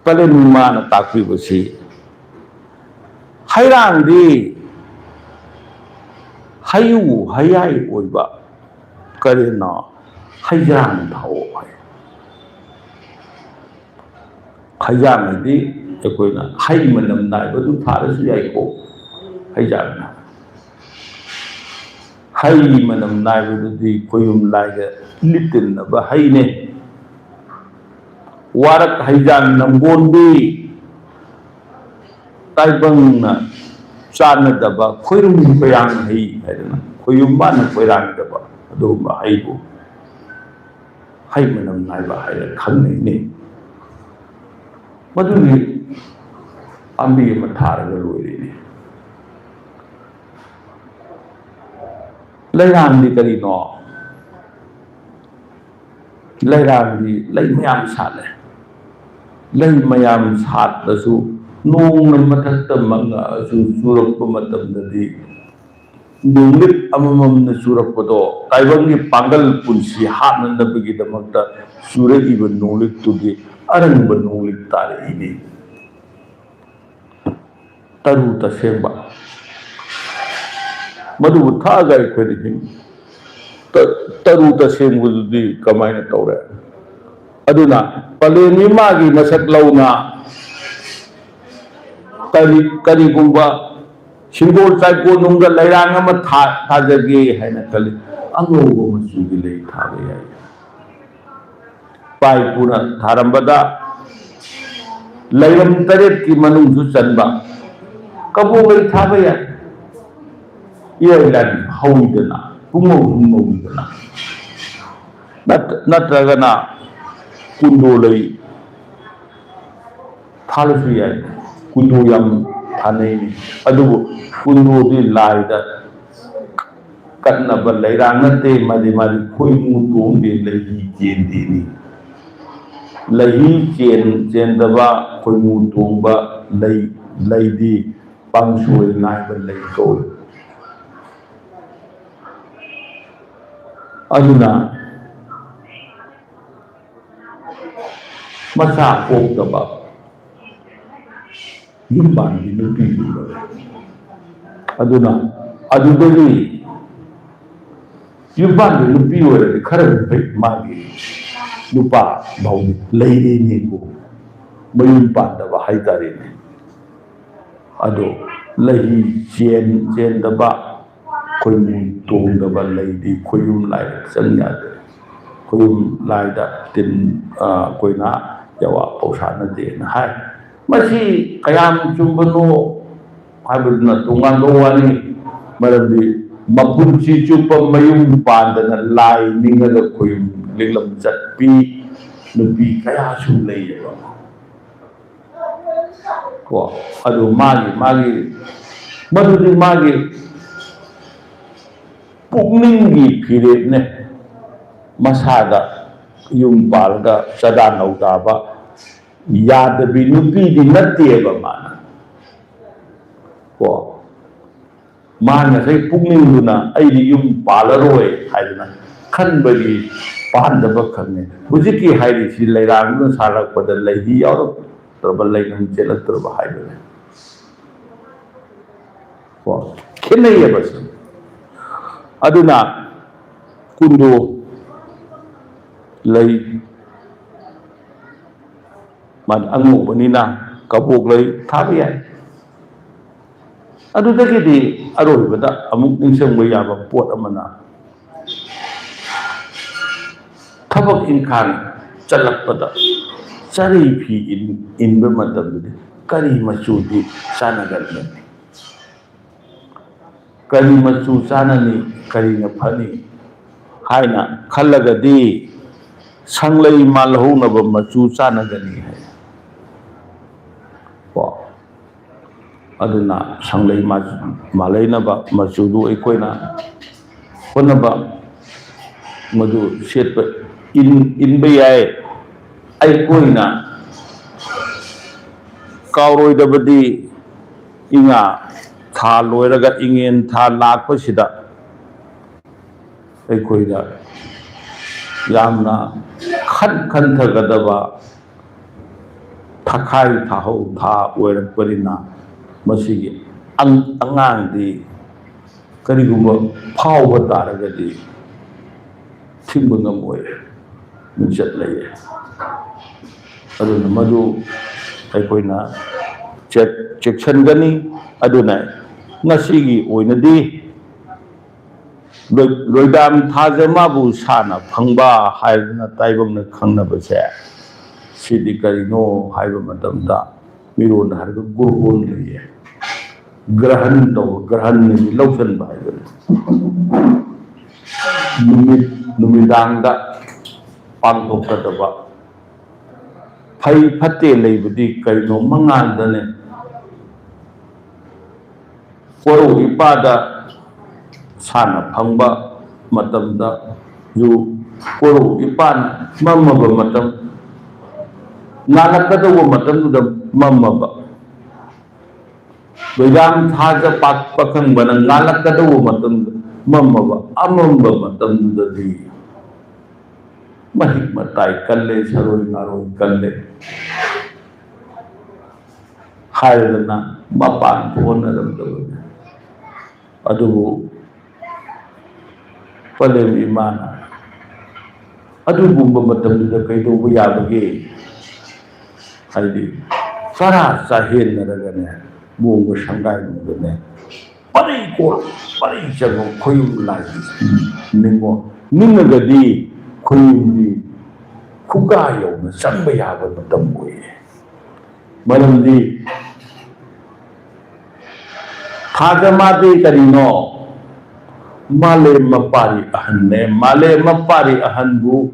ꯀꯥꯂꯦꯟ ꯏꯃꯥꯅ ꯇꯥꯛꯄꯤꯕꯁꯤ ꯍꯩꯔꯥꯡꯗꯤ ꯍꯩꯌꯨ ꯍꯌꯥꯏ ꯑꯣꯏꯕ ꯀꯔꯤꯅꯣ ꯍꯩꯖꯥꯡ ꯊꯥꯎ ꯍꯥꯏ꯫ ꯍꯩꯖꯥꯡ ꯍꯥꯏꯗꯤ ꯑꯩꯈꯣꯏꯅ ꯍꯩ ꯃꯅꯝ ꯅꯥꯏꯕꯗꯨ ꯊꯥꯔꯁꯨ ꯌꯥꯏꯀꯣ꯫ ꯍꯩꯖꯥꯡꯅ ꯍꯩ ꯃꯅꯝ ꯅꯥꯏꯕꯗꯨꯗꯤ ꯈꯣꯏꯌꯨꯝ ꯂꯥꯏꯒ ꯂꯤꯠꯇꯤꯟꯅꯕ ꯍꯩꯅꯦ꯫ ꯋꯥꯔꯛ ꯍꯩꯖꯥꯡ ꯅꯝꯒꯣꯟꯕꯤ ꯇꯥꯏꯕꯪꯅ ꯆꯥꯟꯅꯗꯕ ꯈꯣꯏꯔꯨꯝ ꯈꯣꯏꯔꯥꯡ ꯍꯩ ꯍꯥꯏꯗꯅ ꯈꯣꯏꯌꯨꯝ ꯃꯥꯅ ꯈꯣꯏꯔꯥꯡꯗꯕ ꯑꯗꯨꯒꯨꯝꯕ ꯍꯩꯕꯨ ꯍꯩ ꯃꯅꯝ ꯅꯥꯏꯕ ꯍꯥꯏꯅ ꯈꯪꯅꯩꯅꯦ꯫ ꯃꯗꯨꯒꯤ ꯄꯥꯝꯕꯤ ꯑꯃ ꯊꯥꯔꯒ ꯂꯣꯏꯔꯦꯅꯦ꯫ ꯂꯩꯔꯥꯡꯗꯤ ꯀꯔꯤꯅꯣ? ꯂꯩꯔꯥꯡꯗꯤ ꯂꯩ ꯃꯌꯥꯝ ꯁꯥꯠꯂꯦ꯫ ꯂꯩ ꯃꯌꯥꯝ ꯁꯥꯠꯂꯁꯨ ꯅꯣꯡꯅ ꯃꯊꯛꯇ ꯃꯪꯉꯛꯑꯁꯨ ꯆꯨꯔꯛꯄ ꯃꯇꯝꯗꯗꯤ ꯅꯣꯡꯂꯤꯛ ꯑꯃꯃꯝꯅ ꯆꯨꯔꯛꯄꯗꯣ ꯇꯥꯏꯕꯪꯒꯤ ꯄꯥꯡꯒꯜ ꯄꯨꯟꯁꯤ ꯍꯥꯠꯅꯅꯕꯒꯤꯗꯃꯛꯇ ꯆꯨꯔꯛꯏꯕ ꯅꯣꯡꯂꯤꯛꯇꯨꯗꯤ ꯑꯔꯪꯕ ꯅꯣꯡꯂꯤꯛ ꯇꯥꯔꯛꯏꯅꯤ꯫ ꯇꯔꯨ ꯇꯁꯦꯡꯕ꯫ ꯃꯗꯨꯕꯨ ꯊꯛꯑꯒ ꯑꯩꯈꯣꯏꯅ ꯍꯤꯡ-, ꯇ-, ꯇꯔꯨ ꯇꯁꯦꯡꯕꯗꯨꯗꯤ ꯀꯃꯥꯏꯅ ꯇꯧꯔꯦ? ꯑꯗꯨꯅ ꯄꯂꯦꯟ ꯏꯃꯥꯒꯤ ꯃꯁꯛ ꯂꯧꯅ ꯀꯔꯤ-, ꯀꯔꯤꯒꯨꯝꯕ ꯁꯤꯡꯒꯣꯜ ꯆꯥꯏꯀꯣꯟꯅꯨꯡꯗ ꯂꯩꯔꯥꯡ ꯑꯃ ꯊꯥ-, ꯊꯥꯖꯒꯦ ꯍꯥꯏꯅ ꯈꯜꯂꯤ꯫ ꯑꯉꯧꯕ ꯃꯆꯨꯒꯤ ꯂꯩ ꯊꯥꯕ ꯌꯥꯏ꯫ ꯏꯄꯥ ꯏꯄꯨꯅ ꯊꯥꯔꯝꯕꯗ ꯂꯩꯔꯝ ꯇꯔꯦꯠꯀꯤ ꯃꯅꯨꯡꯁꯨ ꯆꯟꯕ ꯀꯕꯣꯛ ꯂꯩ ꯊꯥꯕ ꯌꯥꯏ꯫ ꯏꯔꯥꯏ ꯂꯥꯏꯅ ꯍꯧꯏꯗꯅ, ꯄꯨꯡꯍꯧ ꯑꯗꯨꯝ ꯍꯧꯏꯗꯅ꯫ ꯅꯠ-, ꯅꯠꯇ꯭ꯔꯒꯅ ꯀꯨꯟꯗꯣ ꯂꯩ ꯊꯥꯜꯂꯁꯨ ꯌꯥꯏ꯫ ꯀꯨꯟꯗꯣ ꯌꯥꯝ ꯊꯥꯅꯩꯅꯤ꯫ ꯑꯗꯨꯕꯨ ꯀꯨꯟꯗꯣꯗꯤ ꯂꯥꯏꯗ ꯀꯠꯅꯕ ꯂꯩꯔꯥꯡ ꯅꯠꯇꯦ, ꯃꯥꯗꯤ, ꯃꯥꯗꯤ ꯈꯣꯏꯃꯨ ꯇꯣꯡꯗꯦ, ꯂꯩꯍꯤ ꯆꯦꯟꯗꯦꯅꯤ꯫ ꯂꯩꯍꯤ ꯆꯦꯟ-, ꯆꯦꯟꯗꯕ, ꯈꯣꯏꯃꯨ ꯇꯣꯡꯕ ꯂꯩ, ꯂꯩꯗꯤ ꯄꯥꯡꯁꯣꯏ ꯅꯥꯏꯕ ꯂꯩ ꯀꯧꯏ꯫ ꯑꯗꯨꯅ ꯃꯆꯥ ꯄꯣꯛꯇꯕ ꯌꯨꯝ ꯄꯥꯟꯕꯤ ꯅꯨꯄꯤꯗꯨ꯫ ꯑꯗꯨꯅ ꯑꯗꯨꯗꯒꯤ ꯌꯨꯝ ꯄꯥꯟꯕꯤ ꯅꯨꯄꯤ ꯑꯣꯏꯔꯗꯤ ꯈꯔ ꯐꯩ, ꯃꯥꯒꯤ ꯅꯨꯄꯥ ꯐꯥꯎꯗꯤ ꯂꯩꯔꯤꯅꯤꯀꯣ, ꯃꯌꯨꯝ ꯄꯥꯟꯗꯕ ꯍꯥꯏꯇꯥꯔꯦꯅꯦ꯫ ꯑꯗꯣ ꯂꯩꯍꯤ ꯆꯦꯟ-, ꯆꯦꯟꯗꯕ, ꯈꯣꯏꯃꯨ ꯇꯣꯡꯗꯕ ꯂꯩꯗꯤ ꯈꯣꯏꯌꯨꯝ ꯂꯥꯏꯗ ꯆꯪ ꯌꯥꯗꯦ꯫ ꯈꯣꯏꯌꯨꯝ ꯂꯥꯏꯗ ꯇꯤꯟ, ꯑ, ꯀꯣꯏꯅꯥ ꯌꯥꯋꯥ ꯄꯧꯁꯥꯅꯗꯦꯅ ꯍꯥꯏ꯫ ꯃꯁꯤ ꯀꯌꯥꯝ ꯆꯨꯝꯕꯅꯣ ꯍꯥꯏꯕꯗꯨꯅ ꯇꯣꯉꯥꯟꯕ ꯋꯥꯔꯤ꯫ ꯃꯔꯝꯗꯤ ꯃꯄꯨꯟꯁꯤ ꯆꯨꯞꯄ ꯃꯌꯨꯝ ꯄꯥꯟꯗꯅ ꯂꯥꯏ ꯅꯤꯡꯉꯒ ꯈꯣꯏꯌꯨꯝ ꯂꯤꯛꯂꯝ ꯆꯠꯄꯤ ꯅꯨꯄꯤ ꯀꯌꯥꯁꯨ ꯂꯩꯌꯦꯕ꯫ ꯀꯣ, ꯑꯗꯨ ꯃꯥꯒꯤ, ꯃꯥꯒꯤ, ꯃꯗꯨꯗꯤ ꯃꯥꯒꯤ ꯄꯨꯛꯅꯤꯡꯒꯤ ꯐꯤꯔꯦꯞꯅꯦ꯫ ꯃꯁꯥꯗ ꯌꯨꯝ ꯄꯥꯜꯂꯒ ꯆꯥꯗꯥ ꯅꯧꯗꯥꯕ ꯌꯥꯗꯕꯤ ꯅꯨꯄꯤꯗꯤ ꯅꯠꯇꯦꯕ ꯃꯥꯅ꯫ ꯀꯣ, ꯃꯥ ꯉꯁꯥꯏ ꯄꯨꯛꯅꯤꯡꯗꯨꯅ "ꯑꯩꯗꯤ ꯌꯨꯝ ꯄꯥꯜꯂꯔꯣꯏ" ꯍꯥꯏꯗꯅ ꯈꯟꯕꯒꯤ ꯄꯥꯟꯗꯕ ꯈꯛꯅꯦ꯫ ꯍꯧꯖꯤꯛꯀꯤ ꯍꯥꯏꯔꯤꯁꯤ ꯂꯩꯔꯥꯡꯗꯨꯅ ꯁꯥꯔꯛꯄꯗ ꯂꯩꯗꯤ ꯌꯥꯎꯔꯛꯇ꯭ꯔꯕ, ꯂꯩꯅꯨꯡ ꯆꯦꯜꯂꯛꯇ꯭ꯔꯕ ꯍꯥꯏꯕꯅꯦ꯫ ꯀꯣ? ꯈꯦꯠꯅꯩꯌꯦꯕ ꯁꯤ꯫ ꯑꯗꯨꯅ ꯀꯨꯟꯗꯣ ꯂꯩ, ꯃꯥꯗꯤ ꯑꯉꯧꯕꯅꯤꯅ ꯀꯕꯣꯛ ꯂꯩ ꯊꯥꯕ ꯌꯥꯏ꯫ ꯑꯗꯨꯗꯒꯤꯗꯤ ꯑꯔꯣꯏꯕꯗ ꯑꯃꯨꯛ ꯅꯤꯡꯁꯤꯡꯕ ꯌꯥꯕ ꯄꯣꯠ ꯑꯃꯅ, ꯊꯕꯛ ꯏꯪꯈꯥꯡ ꯆꯠꯂꯛꯄꯗ ꯆꯥꯔꯤ ꯐꯤ ꯏꯟ-, ꯏꯟꯕ ꯃꯇꯝꯗꯗꯤ ꯀꯔꯤ ꯃꯆꯨꯗꯤ ꯆꯥꯟꯅꯒꯗꯒꯦ? ꯀꯔꯤ ꯃꯆꯨ ꯆꯥꯟꯅꯅꯤ, ꯀꯔꯤꯅ ꯐꯅꯤ ꯍꯥꯏꯅ ꯈꯜꯂꯒꯗꯤ ꯁꯪꯂꯩ ꯃꯥꯜꯍꯧꯅꯕ ꯃꯆꯨ ꯆꯥꯟꯅꯒꯅꯤ ꯍꯥꯏ꯫ ꯀꯣ? ꯑꯗꯨꯅ ꯁꯪꯂꯩ ꯃꯥ-, ꯃꯥꯜꯍꯩꯅꯕ ꯃꯆꯨꯗꯨ ꯑꯩꯈꯣꯏꯅ ꯍꯣꯠꯅꯕ, ꯃꯗꯨ ꯁꯦꯠꯄ ꯏꯟ-, ꯏꯟꯕ ꯌꯥꯏ꯫ ꯑꯩꯈꯣꯏꯅ ꯀꯥꯎꯔꯣꯏꯗꯕꯗꯤ ꯏꯉꯥ ꯊꯥ ꯂꯣꯏꯔꯒ ꯏꯉꯦꯟ ꯊꯥ ꯂꯥꯛꯄꯁꯤꯗ ꯑꯩꯈꯣꯏꯗ ꯌꯥꯝꯅ ꯈꯟ ꯈꯟꯊꯒꯗꯕ ꯊꯥꯈꯥꯏ ꯊꯥꯍꯧ ꯊꯥ ꯑꯣꯏꯔꯛꯄꯅꯤꯅ ꯃꯁꯤꯒꯤ ꯑꯪ-, ꯑꯉꯥꯡꯗꯤ ꯀꯔꯤꯒꯨꯝꯕ ꯐꯥꯎꯕ ꯇꯥꯔꯒꯗꯤ ꯊꯤꯡꯕ ꯉꯝꯃꯣꯏ, ꯃꯤꯡꯆꯠ ꯂꯩꯌꯦ꯫ ꯑꯗꯨꯅ ꯃꯗꯨ ꯑꯩꯈꯣꯏꯅ ꯆꯦꯛ-, ꯆꯦꯛꯁꯤꯟꯒꯅꯤ꯫ ꯑꯗꯨꯅ ꯉꯁꯤꯒꯤ ꯑꯣꯏꯅꯗꯤ ꯂꯣꯏ-, ꯂꯣꯏꯗꯥꯝ ꯊꯥꯖ ꯃꯥꯕꯨ ꯁꯥꯅ ꯐꯪꯕ ꯍꯥꯏꯗꯅ ꯇꯥꯏꯕꯪꯅ ꯈꯪꯅꯕꯁꯦ, ꯁꯤꯗꯤ ꯀꯔꯤꯅꯣ ꯍꯥꯏꯕ ꯃꯇꯝꯗ, ꯃꯤꯔꯣꯟꯗ ꯍꯥꯏꯔꯒ ꯒ꯭ꯔꯣꯍꯣꯟ ꯂꯩꯌꯦ, ꯒ꯭ꯔꯍꯟ ꯇꯧꯕ, ꯒ꯭ꯔꯍꯟ ꯍꯥꯏꯗꯤ ꯂꯧꯁꯤꯟꯕ ꯍꯥꯏꯕꯅꯤ꯫ ꯅꯨꯃꯤꯠ, ꯅꯨꯃꯤꯗꯥꯡꯗ ꯄꯥꯡꯊꯣꯛꯀꯗꯕ ꯐꯩ ꯐꯠꯇꯦ ꯂꯩꯕꯗꯤ ꯀꯩꯅꯣ? ꯃꯉꯥꯜꯗꯅꯦ꯫ ꯀꯣꯔꯧ ꯏꯄꯥꯗ ꯁꯥꯟꯅ ꯐꯪꯕ ꯃꯇꯝꯗ ꯌꯨ ꯀꯣꯔꯧ ꯏꯄꯥꯅ ꯃꯝꯃꯕ ꯃꯇꯝ, ꯉꯥꯜꯂꯛꯀꯗꯧꯕ ꯃꯇꯝꯗꯨꯗ ꯃꯝꯃꯕ, ꯂꯣꯏꯗꯥꯝ ꯊꯥꯖ ꯄꯥꯛ ꯄꯥꯈꯪꯕꯅ ꯉꯥꯜꯂꯛꯀꯗꯧꯕ ꯃꯇꯝꯗ ꯃꯝꯃꯕ, ꯑꯃꯝꯕ ꯃꯇꯝꯗꯨꯗꯗꯤ ꯃꯍꯤꯛ ꯃꯇꯥꯏ ꯀꯜꯂꯦ, ꯁꯔꯣꯏ ꯉꯥꯔꯣꯏ ꯀꯜꯂꯦ ꯍꯥꯏꯔꯗꯅ ꯃꯄꯥꯟ ꯊꯣꯛꯍꯟꯅꯔꯝꯗꯕꯅꯤ꯫ ꯑꯗꯨꯕꯨ ꯄꯂꯦꯝ ꯏꯃꯥꯅ ꯑꯗꯨꯒꯨꯝꯕ ꯃꯇꯝꯗꯨꯗ ꯀꯩꯗꯧꯕ ꯌꯥꯕꯒꯦ? ꯍꯥꯏꯗꯤ ꯆꯔꯥ ꯆꯥꯍꯦꯟꯅꯔꯒꯅꯦ, ꯃꯣꯡꯕ ꯁꯪꯒꯥꯏꯔꯨꯕꯗꯅꯦ, ꯄꯔꯩ ꯀꯣꯜ, ꯄꯔꯩ ꯆꯪꯉꯨ ꯈꯣꯏꯌꯨꯝ ꯂꯥꯏꯒꯤ ꯅꯤꯡꯉꯣ꯫ ꯅꯤꯡꯉꯒꯗꯤ ꯈꯣꯏꯌꯨꯝꯗꯤ ꯈꯨꯒꯥ ꯌꯧꯅ ꯆꯪꯕ ꯌꯥꯕ ꯃꯇꯝ ꯑꯣꯏꯌꯦ꯫ ꯃꯔꯝꯗꯤ ꯍꯥꯖ ꯃꯥꯗꯤ ꯀꯔꯤꯅꯣ? ꯃꯥꯂꯦꯝ ꯃꯄꯥꯔꯤ ꯑꯍꯟꯅꯦ꯫ ꯃꯥꯂꯦꯝ ꯃꯄꯥꯔꯤ ꯑꯍꯟꯕꯨ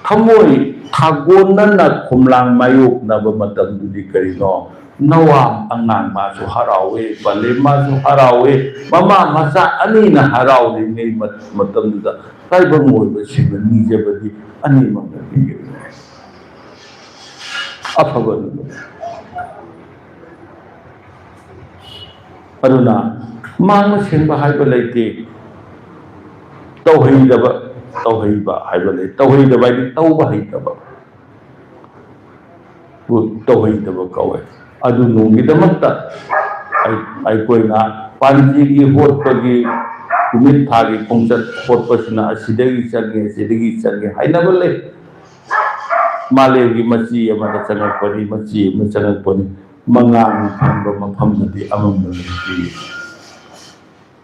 ꯊꯃꯣꯏ ꯊꯥꯒꯣꯟꯅꯅ ꯈꯣꯝꯂꯥꯡ ꯃꯥꯌꯣꯛꯅꯕ ꯃꯇꯝꯗꯨꯗꯤ ꯀꯔꯤꯅꯣ? ꯅꯋꯥ ꯑꯉꯥꯡ ꯃꯥꯁꯨ ꯍꯔꯥꯎꯋꯦ, ꯄꯥꯂꯦꯝ ꯃꯥꯁꯨ ꯍꯔꯥꯎꯋꯦ, ꯃꯃꯥ ꯃꯆꯥ ꯑꯅꯤꯅ ꯍꯔꯥꯎꯔꯤꯉꯩ ꯃ-, ꯃꯇꯝꯗꯨꯗ ꯇꯥꯏꯕꯪ ꯑꯣꯏꯕꯁꯤꯡꯅ ꯅꯤꯖꯕꯗꯤ ꯑꯅꯤꯃꯛꯅ ꯄꯤꯒꯅꯤ꯫ ꯑꯐꯕ ꯅꯨꯃꯤꯠ꯫ ꯑꯗꯨꯅ ꯃꯥꯡꯕ ꯁꯦꯡꯕ ꯍꯥꯏꯕ ꯂꯩꯇꯦ꯫ ꯇꯧꯍꯩꯗꯕ, ꯇꯧꯍꯩꯕ ꯍꯥꯏꯕ ꯂꯩ꯫ ꯇꯧꯍꯩꯗꯕ ꯍꯥꯏꯗꯤ ꯇꯧꯕ ꯍꯩꯇꯕ꯫ ꯇꯧꯍꯩꯗꯕ ꯀꯧꯋꯦ꯫ ꯑꯗꯨ ꯅꯣꯡꯒꯤꯗꯃꯛꯇ ꯑꯩ-, ꯑꯩꯈꯣꯏꯅ ꯄꯥꯟꯖꯤꯒꯤ ꯍꯣꯠꯄꯒꯤ ꯅꯨꯃꯤꯠ ꯊꯥꯒꯤ ꯈꯣꯡꯆꯠ ꯍꯣꯠꯄꯁꯤꯅ ꯑꯁꯤꯗꯒꯤ ꯆꯪꯉꯤ, ꯑꯁꯤꯗꯒꯤ ꯆꯪꯉꯤ ꯍꯥꯏꯅꯕ ꯂꯩ꯫ ꯃꯥꯂꯦꯝꯒꯤ ꯃꯆꯤ ꯑꯃꯗ ꯆꯪꯉꯛꯄꯅꯤ, ꯃꯆꯤ ꯑꯃꯗ ꯆꯪꯉꯛꯄꯅꯤ꯫ ꯃꯉꯥꯜ ꯐꯪꯕ ꯃꯐꯝꯗꯗꯤ ꯑꯃꯝꯕ ꯂꯩꯇꯦ꯫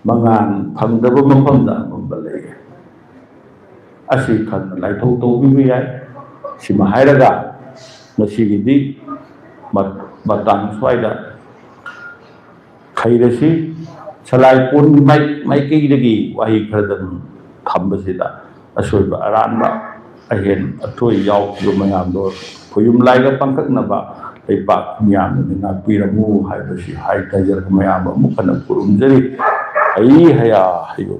ꯃꯉꯥꯜ ꯐꯪꯗꯕ ꯃꯐꯝꯗ ꯑꯃꯝꯕ ꯂꯩ꯫ ꯑꯁꯤ ꯈꯪꯅ ꯂꯥꯏꯊꯣꯛ ꯇꯧꯕꯤꯕ ꯌꯥꯏ꯫ ꯁꯤꯃ ꯍꯥꯏꯔꯒ ꯉꯁꯤꯒꯤꯗꯤ ꯃ-, ꯃꯇꯥꯡ ꯁ꯭ꯋꯥꯏꯗ ꯈꯩꯔꯁꯤ꯫ ꯁꯂꯥꯏ ꯄꯣꯟ ꯃꯥꯏ-, ꯃꯥꯏꯀꯩꯗꯒꯤ ꯋꯥꯍꯩ ꯈꯔꯗꯪ ꯊꯝꯕꯁꯤꯗ ꯑꯁꯣꯏꯕ ꯑꯔꯥꯟꯕ ꯑꯍꯦꯟ ꯑꯊꯣꯏ ꯌꯥꯎꯈꯤꯕ ꯃꯌꯥꯝꯗꯣ ꯈꯣꯏꯌꯨꯝ ꯂꯥꯏꯒ ꯄꯥꯡꯈꯛꯅꯕ ꯂꯩꯄꯥꯛ ꯃꯤꯌꯥꯝꯅ ꯉꯥꯛꯄꯤꯔꯝꯃꯨ ꯍꯥꯏꯕꯁꯤ ꯍꯥꯏꯖꯔꯒ ꯃꯌꯥꯝ ꯑꯃꯨꯛ ꯍꯟꯅ ꯈꯨꯔꯨꯝꯖꯔꯤ꯫ ꯍꯩ ꯍꯌꯥ ꯍꯩꯌꯣ꯫